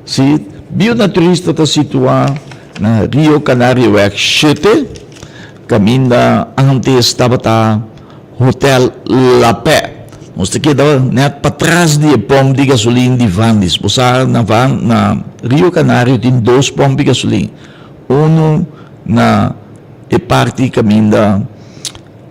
Si, Bionaturista ta situa na Rio Canarioweg shete, caminda antes tabata Hotel La Paix. Nos ta keda net patras di e pomp di gasolin di Vandis. Bo sa na Van, na Rio Canario tin dos pomp di gasolin. Uno na e parti caminda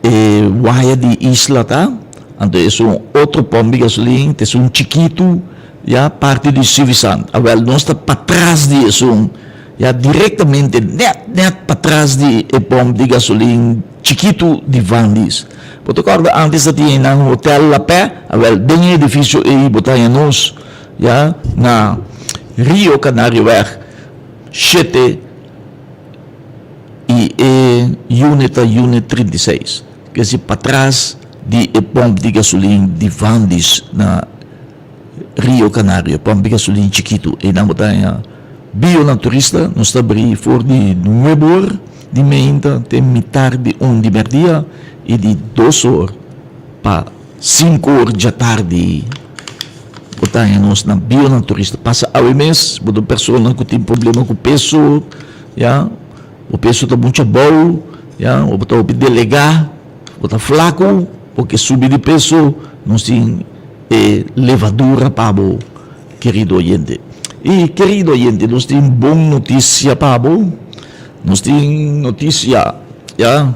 E waya di isla ta, anto esun otro pòmp di gasolin, ta esun chikitu, ya, parti di Suffisant. Awèl, nos ta patras di esun, ya, direktamente nèt, nèt patras di e pòmp di gasolin chikitu di Vandis. Bo ta kòrda ántes ta tin einan Hotel La Paix? Awèl, den e edifisio ei bo ta haña nos, ya, na Rio Canarioweg shete. I e unit ta unit 36, kesi patras di e pomp di gasolin di Vandis na Rio Canario, pomp di gasolin chikitu, einan bo ta haña. Bionaturista, nos ta bri for di nuebe or di meinta te mitar di un di merdia i di dos or pa sinku or djatardi. Bo ta haña nos na Bionaturista. Pasa awe mes, bo ta un persona ku tin problema ku peso, ya, bo peso ta muchu abou, ya, bo ta hopi delegá, bo ta flaku, bo ke subi di peso, nos tin e levadura pa bo. Kerido oyente. I kerido oyente, nos tin bon notisia pa bo. Nos tin notisia, ya,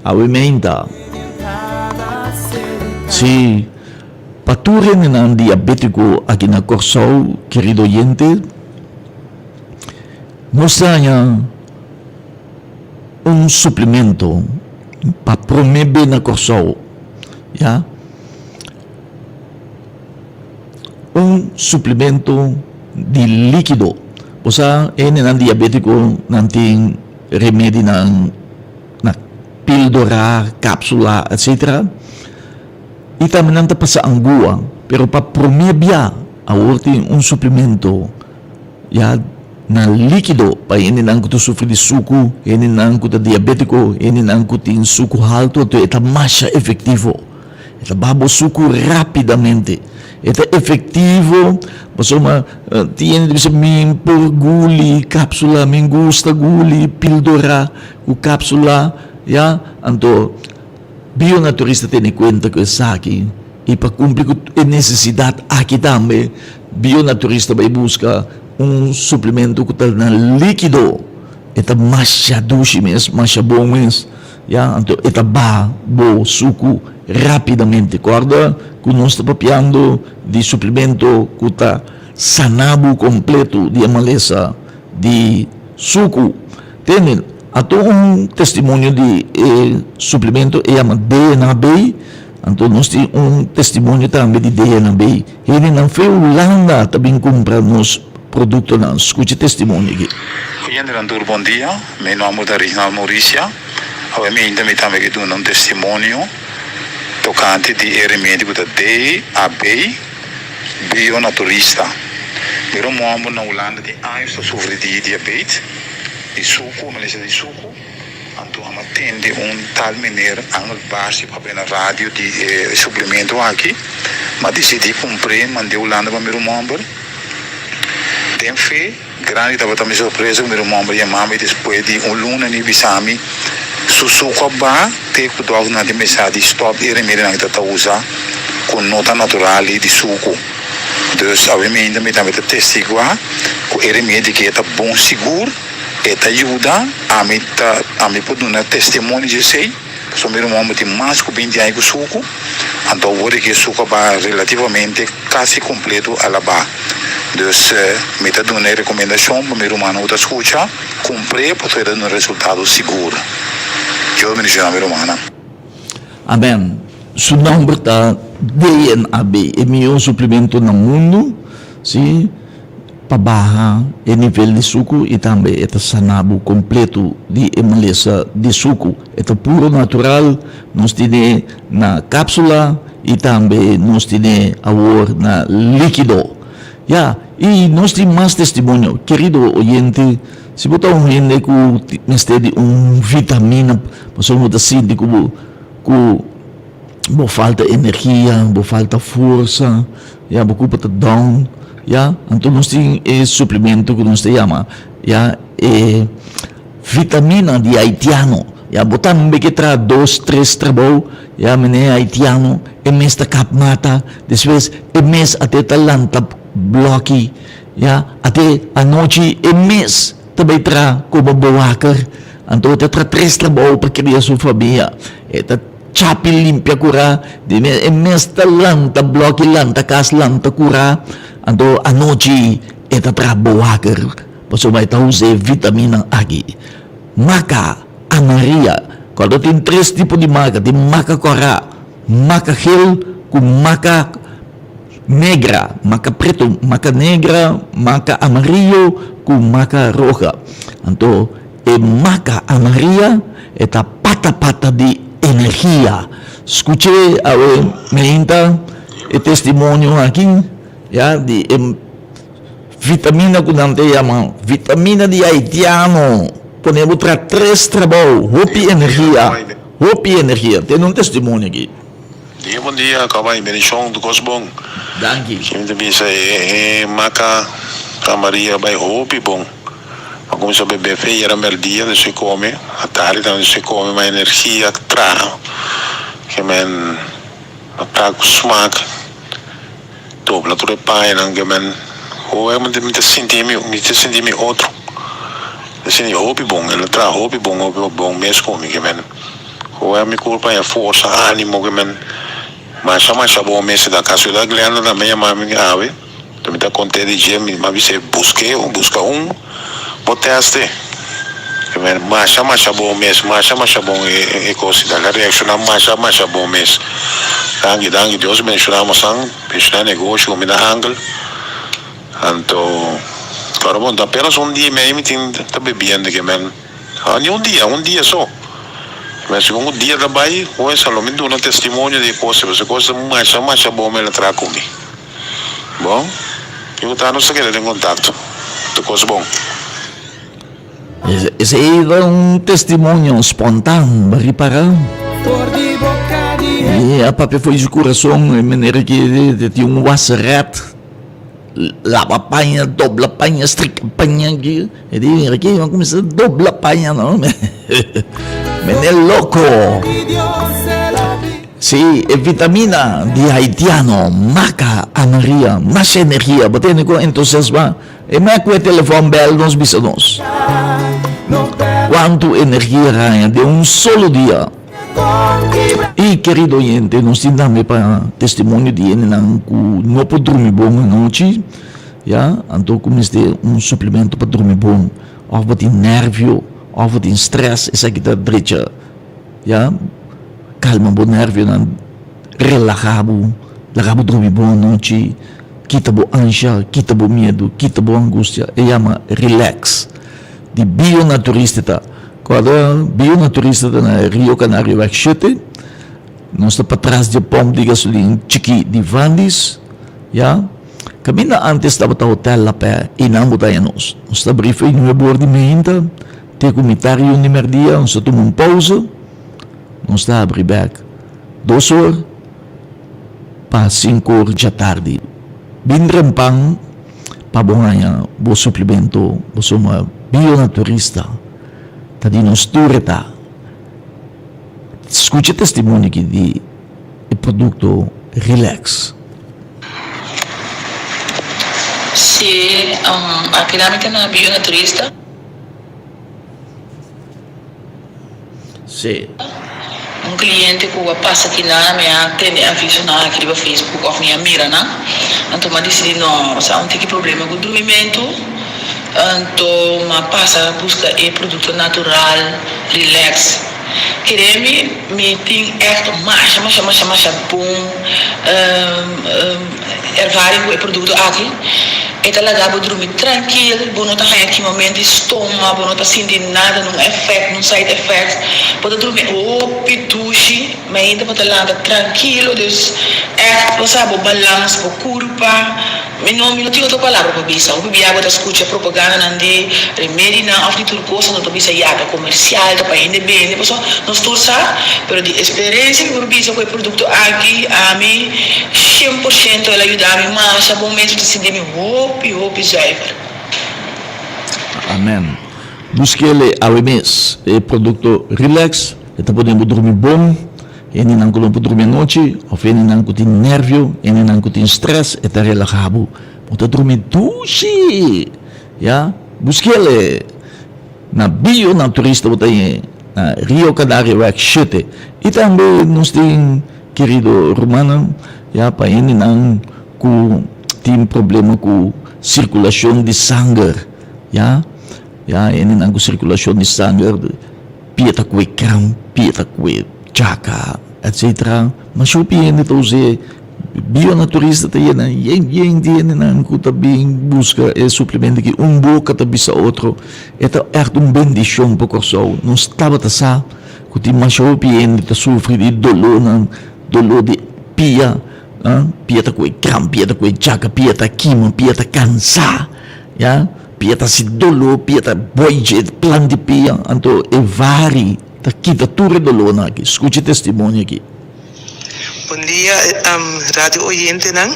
awe meinta. Si, pa tur hendenan diabétiko aki na Kòrsou, kerido oyente, nos ta haña un suplemento pa promé be na Kòrsou, ya. Un suplemento di likido. Bo sa hendenan diabetiko nan tin remedinan na pildora, kapsula etcetera i tambe nan ta pasa angua pero pa prome bia awor tin un suplemento ya na likido pa hendenan ku ta sufri di suku, hendenan ku ta diabetiko, hendenan ku tin suku haltu anto e ta masha efektivo. E ta baha bo suku rapidamente. E ta efektivo pasobra tin hende ta bisa mi por guli kapsula, mi gusta guli pildora ku kapsula, ya. Anto bionaturista tene kuenta ku esaki i pa kumpli ku e nesesidat aki tambe bionaturista bai buska un suplemento ku ta na likido. E ta masha dushi mes, masha bon mes. Ya, anto e ta baha bo suku rapidamente. Kòrda ku nos ta papiando di suplemento ku ta sana bo kompleto di e malesa di suku. Tende, anto un testimonio di e suplemento e yama DNAB, anto nos tin un testimonio tambe di DNAB. Hendenan fe Hulanda ta bin kumpra nos produktonan. Skucha e testimonio aki. Oyentenan tur bon dia. Mi nomber ta Rignald Mauricia. Awe mi inta mi tambe ke duna un testimonio tokante di e remedi ku ta DAB Bionaturista. Mi ruman na Hulanda tin años ta sufri di diabet, di suku, malesa di suku. Anto a tende un tal meneer Angel Barsi papia na radio di e suplemento aki. Mi a disidí kumpr'é, mand'é Hulanda pa mi ruman. Den fe. Grandi tabata mi sorpresa ku mi ruman homber yama mi despues di un luna mi bisa mi su suku a baha te ku dòkternan tin mester di stòp e remedinan ku ta ta usa ku no ta natural di suku. Dus awe mainta mi tambe ta testiguá ku e remedi ke ta bon sigur, e ta yuda, ami ta ami por duna testimonio di esei. Pasobra mi ruman bo tin mas ku binti aña ku suku, anto awor di ke suku a baha relativamente kasi kompleto a la baha. Dus mi ta duna e rekomendashon pa mi rumannan ku ta skucha, kumpr'é pasobra e ta duna resultado sigur. Dios bendishoná mi rumannan. Amen. Su nomber ta DNAB, e mihó suplemento na mundu, si. Pa baha e nivel di suku i tambe e ta sana bo kompleto di e malesa di suku. E ta puro natural, nos tine na kapsula i tambe nos tine awor na likido. Ya, i nos tin mas testimonio. Kerido oyente, si bo ta un hende ku mester di un vitamina pasobra bo ta sinti ku bo ku bo falta energia, bo falta forsa, ya bo kurpo ta down, ya, anto nos tin e suplemento ku nos ta yama ya e vitamina di haitiano, ya bo tambe ke traha dos tres trabou, ya mene haitiano e mes ta kap mata, despues e mes ate ta lanta bloki, ya ate anochi e mes ta bai traha komo bowaker, anto e ta traha tres trabou pa kria su famia, e ta. Chapi limpia kurá di mes e mes ta lanta blòki lanta kas lanta kurá anto anochi e ta traha bowaker pasobra e ta usa e vitaminan aki maka amaria kòrda tin tres tipo di maka tin maka kòrá maka gel ku maka negra maka pretu maka negra maka amarillo ku maka roha anto E maka amaria e ta pata pata di energia. Scuche awe meinta e testimonio aki ya di e Vitamina ku nan ta yama vitamina di haitiano pone bo tra tres trabou hopi energia hopi energia tene un testimonio aki. Dia bon dia kaba y bendicion tu cos bon. Danki. Ki mi ta bisa e maca a Maria bay hopi bon a cuminsa bebe fe yera merdia dus e come atardi tambe dus e come ma energia traha ke men a traha cu smaak. Dobla tur e pañanan ke men hopi mi ta sinti mi mi ta sinti mi otro mi ta sinti hopi bon el a traha hopi bon hopi bon mes ku mi ke men hopi mi kurpa haña forsa animo ke men masha masha bon mes ta kasualidad Glenda tambe yama mi awe mi ta konte di dje mi a bis'é busk'é buska un Bo teste. Masha masha bon mes masha masha bon e cos ta reacciona masha masha bon mes danki danki Dios bendiciona bosan bendiciona negoshi cu mi na angel anto ora bon ta apenas un dia y medio mi tin ta bebiendo ke men ni un dia un dia so men segun cu dia ta bay lo mi duna testimonio di e cos pasobra e cos ta masha masha bon mel a traha cu mi. Bon, mi ku ta nos ta keda den kontakto. Tur kos bon. Esei ta un testimonio spontan, bo ripará? I a papia for di su kurason, e manera ki e tin un waseret, laba paña, dobla paña, strika paña. E di, mira aki, mi a kuminsá dobla paña, no? Mene loko. Sí, e vitamina di haitiano, maca a Maria, masha energia, bo tene cu entusiasma. E me cu e telefon bel nos bisa nos. Cuanto energia haña den un solo dia. Y querido oyente, nos tin tambe pa testimonio di hendenan cu no por drumi bon anochi, ya, anto cu mester un suplemento pa drumi bon, of bo tin nervio, of bo tin stress, esaki ta drecha. Ya, kalma bo nervionan, relaha bo, laga bo drumi bon anochi, kita bo ansha, kita bo miedu, kita bo angustia. E yama relax. Di Bionaturista ta. Kòrda Bionaturista ta na Rio Canarioweg shete. Nos ta patras di e pòmp di gasolin chikí di Vandis, ya. Kaminda ántes tabata Hotel La Paix, einan bo ta haña nos. Nos ta abrí fo'i nuebe or di meinta. Te ku mitar i un di merdia nos ta tuma un pousa, nos ta habri bèk dos or pa sinku or djatardi. Bin rempan pa bo haña bo suplemento, bo suma Bionaturista ta di nos tur e ta. Skucha e testimonio aki di e produkto Relax. Si, aki nan mi ta na Bionaturista. Sí. Un cliente cu a pasa kina mi a tende avisonan aki riba Facebook of mi a mira nan, anto mi a dicidi no, sa un tiki problema cu drumimento, anto mi a pasa busca e producto natural relax. Kere mi, mi tin echt masha masha masha masha bon Ervaring ku e produkto aki, e ta laga bo drumi trankil, bo no ta haña kimament di stoma, bo no ta sinti nada, nun efèkt, nun side effects, bo ta drumi hopi dushi, mainta bo ta lanta trankilo, dus ègt bo sa bo balans bo kurpa. Mi no mi no tin otro palabra pa bisa. Hopi bia bo ta skucha propagandanan di remedinan òf di tur kos, anto ta bisa ya ta komersial, ta pa hende bende, pasobra nos tur sa, pero di esperensia mi por bisa ku e produkto aki ami 100% el a yuda mi masha bon mes, mi ta sinti mi hopi hopi zuiver. Amen. Busk'el awe mes. E produkto Relax e ta pone bo drumi bon. Hendenan ku no por drumi anochi òf hendenan ku tin nèrvio, hendenan ku tin strès, e ta relahá bo. Bo ta drumi dushi! Ya, busk'el e na Bio Naturista bo ta hañ'é na Rio Canarioweg shete. I tambe nos tin kerido rumannan, ya, pa hendenan ku tin problema ku sirkulashon di sanger, ya, ya, hendenan ku sirkulashon di sanger. Pia ta kue kran, pia ta kue chaka, etc. Masha hopi hende ta us'é. Bionaturista ta yena yen yen di hendenan ku ta bin buska e suplemento aki. Un boka ta bisa otro. E ta ègt un bendishon pa Kòrsou. Nos tabata sa ku tin masha hopi hende ta sufri di dolónan, doló di pia, pia ta kue kran, pia ta kue chaka, pia ta kima, pia ta kansá. Ya, pia ta hasi doló, pia ta boije, plan di pia, anto e vari ta kita tur e dolónan aki. Skucha e testimonio aki. Bon dia radio oyentenan,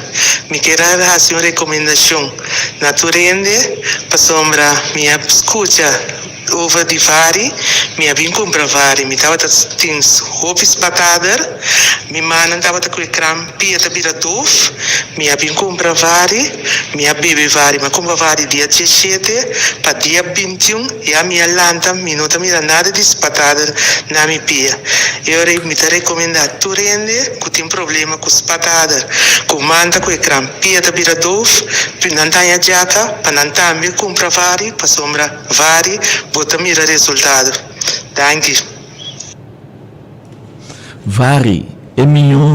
mi kier a hasi un rekomendashon na tur hende pasobra mi a skucha over di vari, mi a bin kumpra vari, mi tabata tin hopi spatader, mi mannan tabata ku e kram pia ta bira dof, mi a bin kumpra vari, mi a bebe vari, mi a kumpra vari dia diesshete pa dia bintiun ya mi a lanta mi no ta mira nada di spatader na mi pia. E ora ei mi ta rekomendá tur hende ku tin problema ku spatader, ku manta ku e kram pia ta bira dof, pi nan ta haña djaka pa nan tambe kumpra vari pasobra vari bo ta mira resultado. Danki. Vari, e mihó.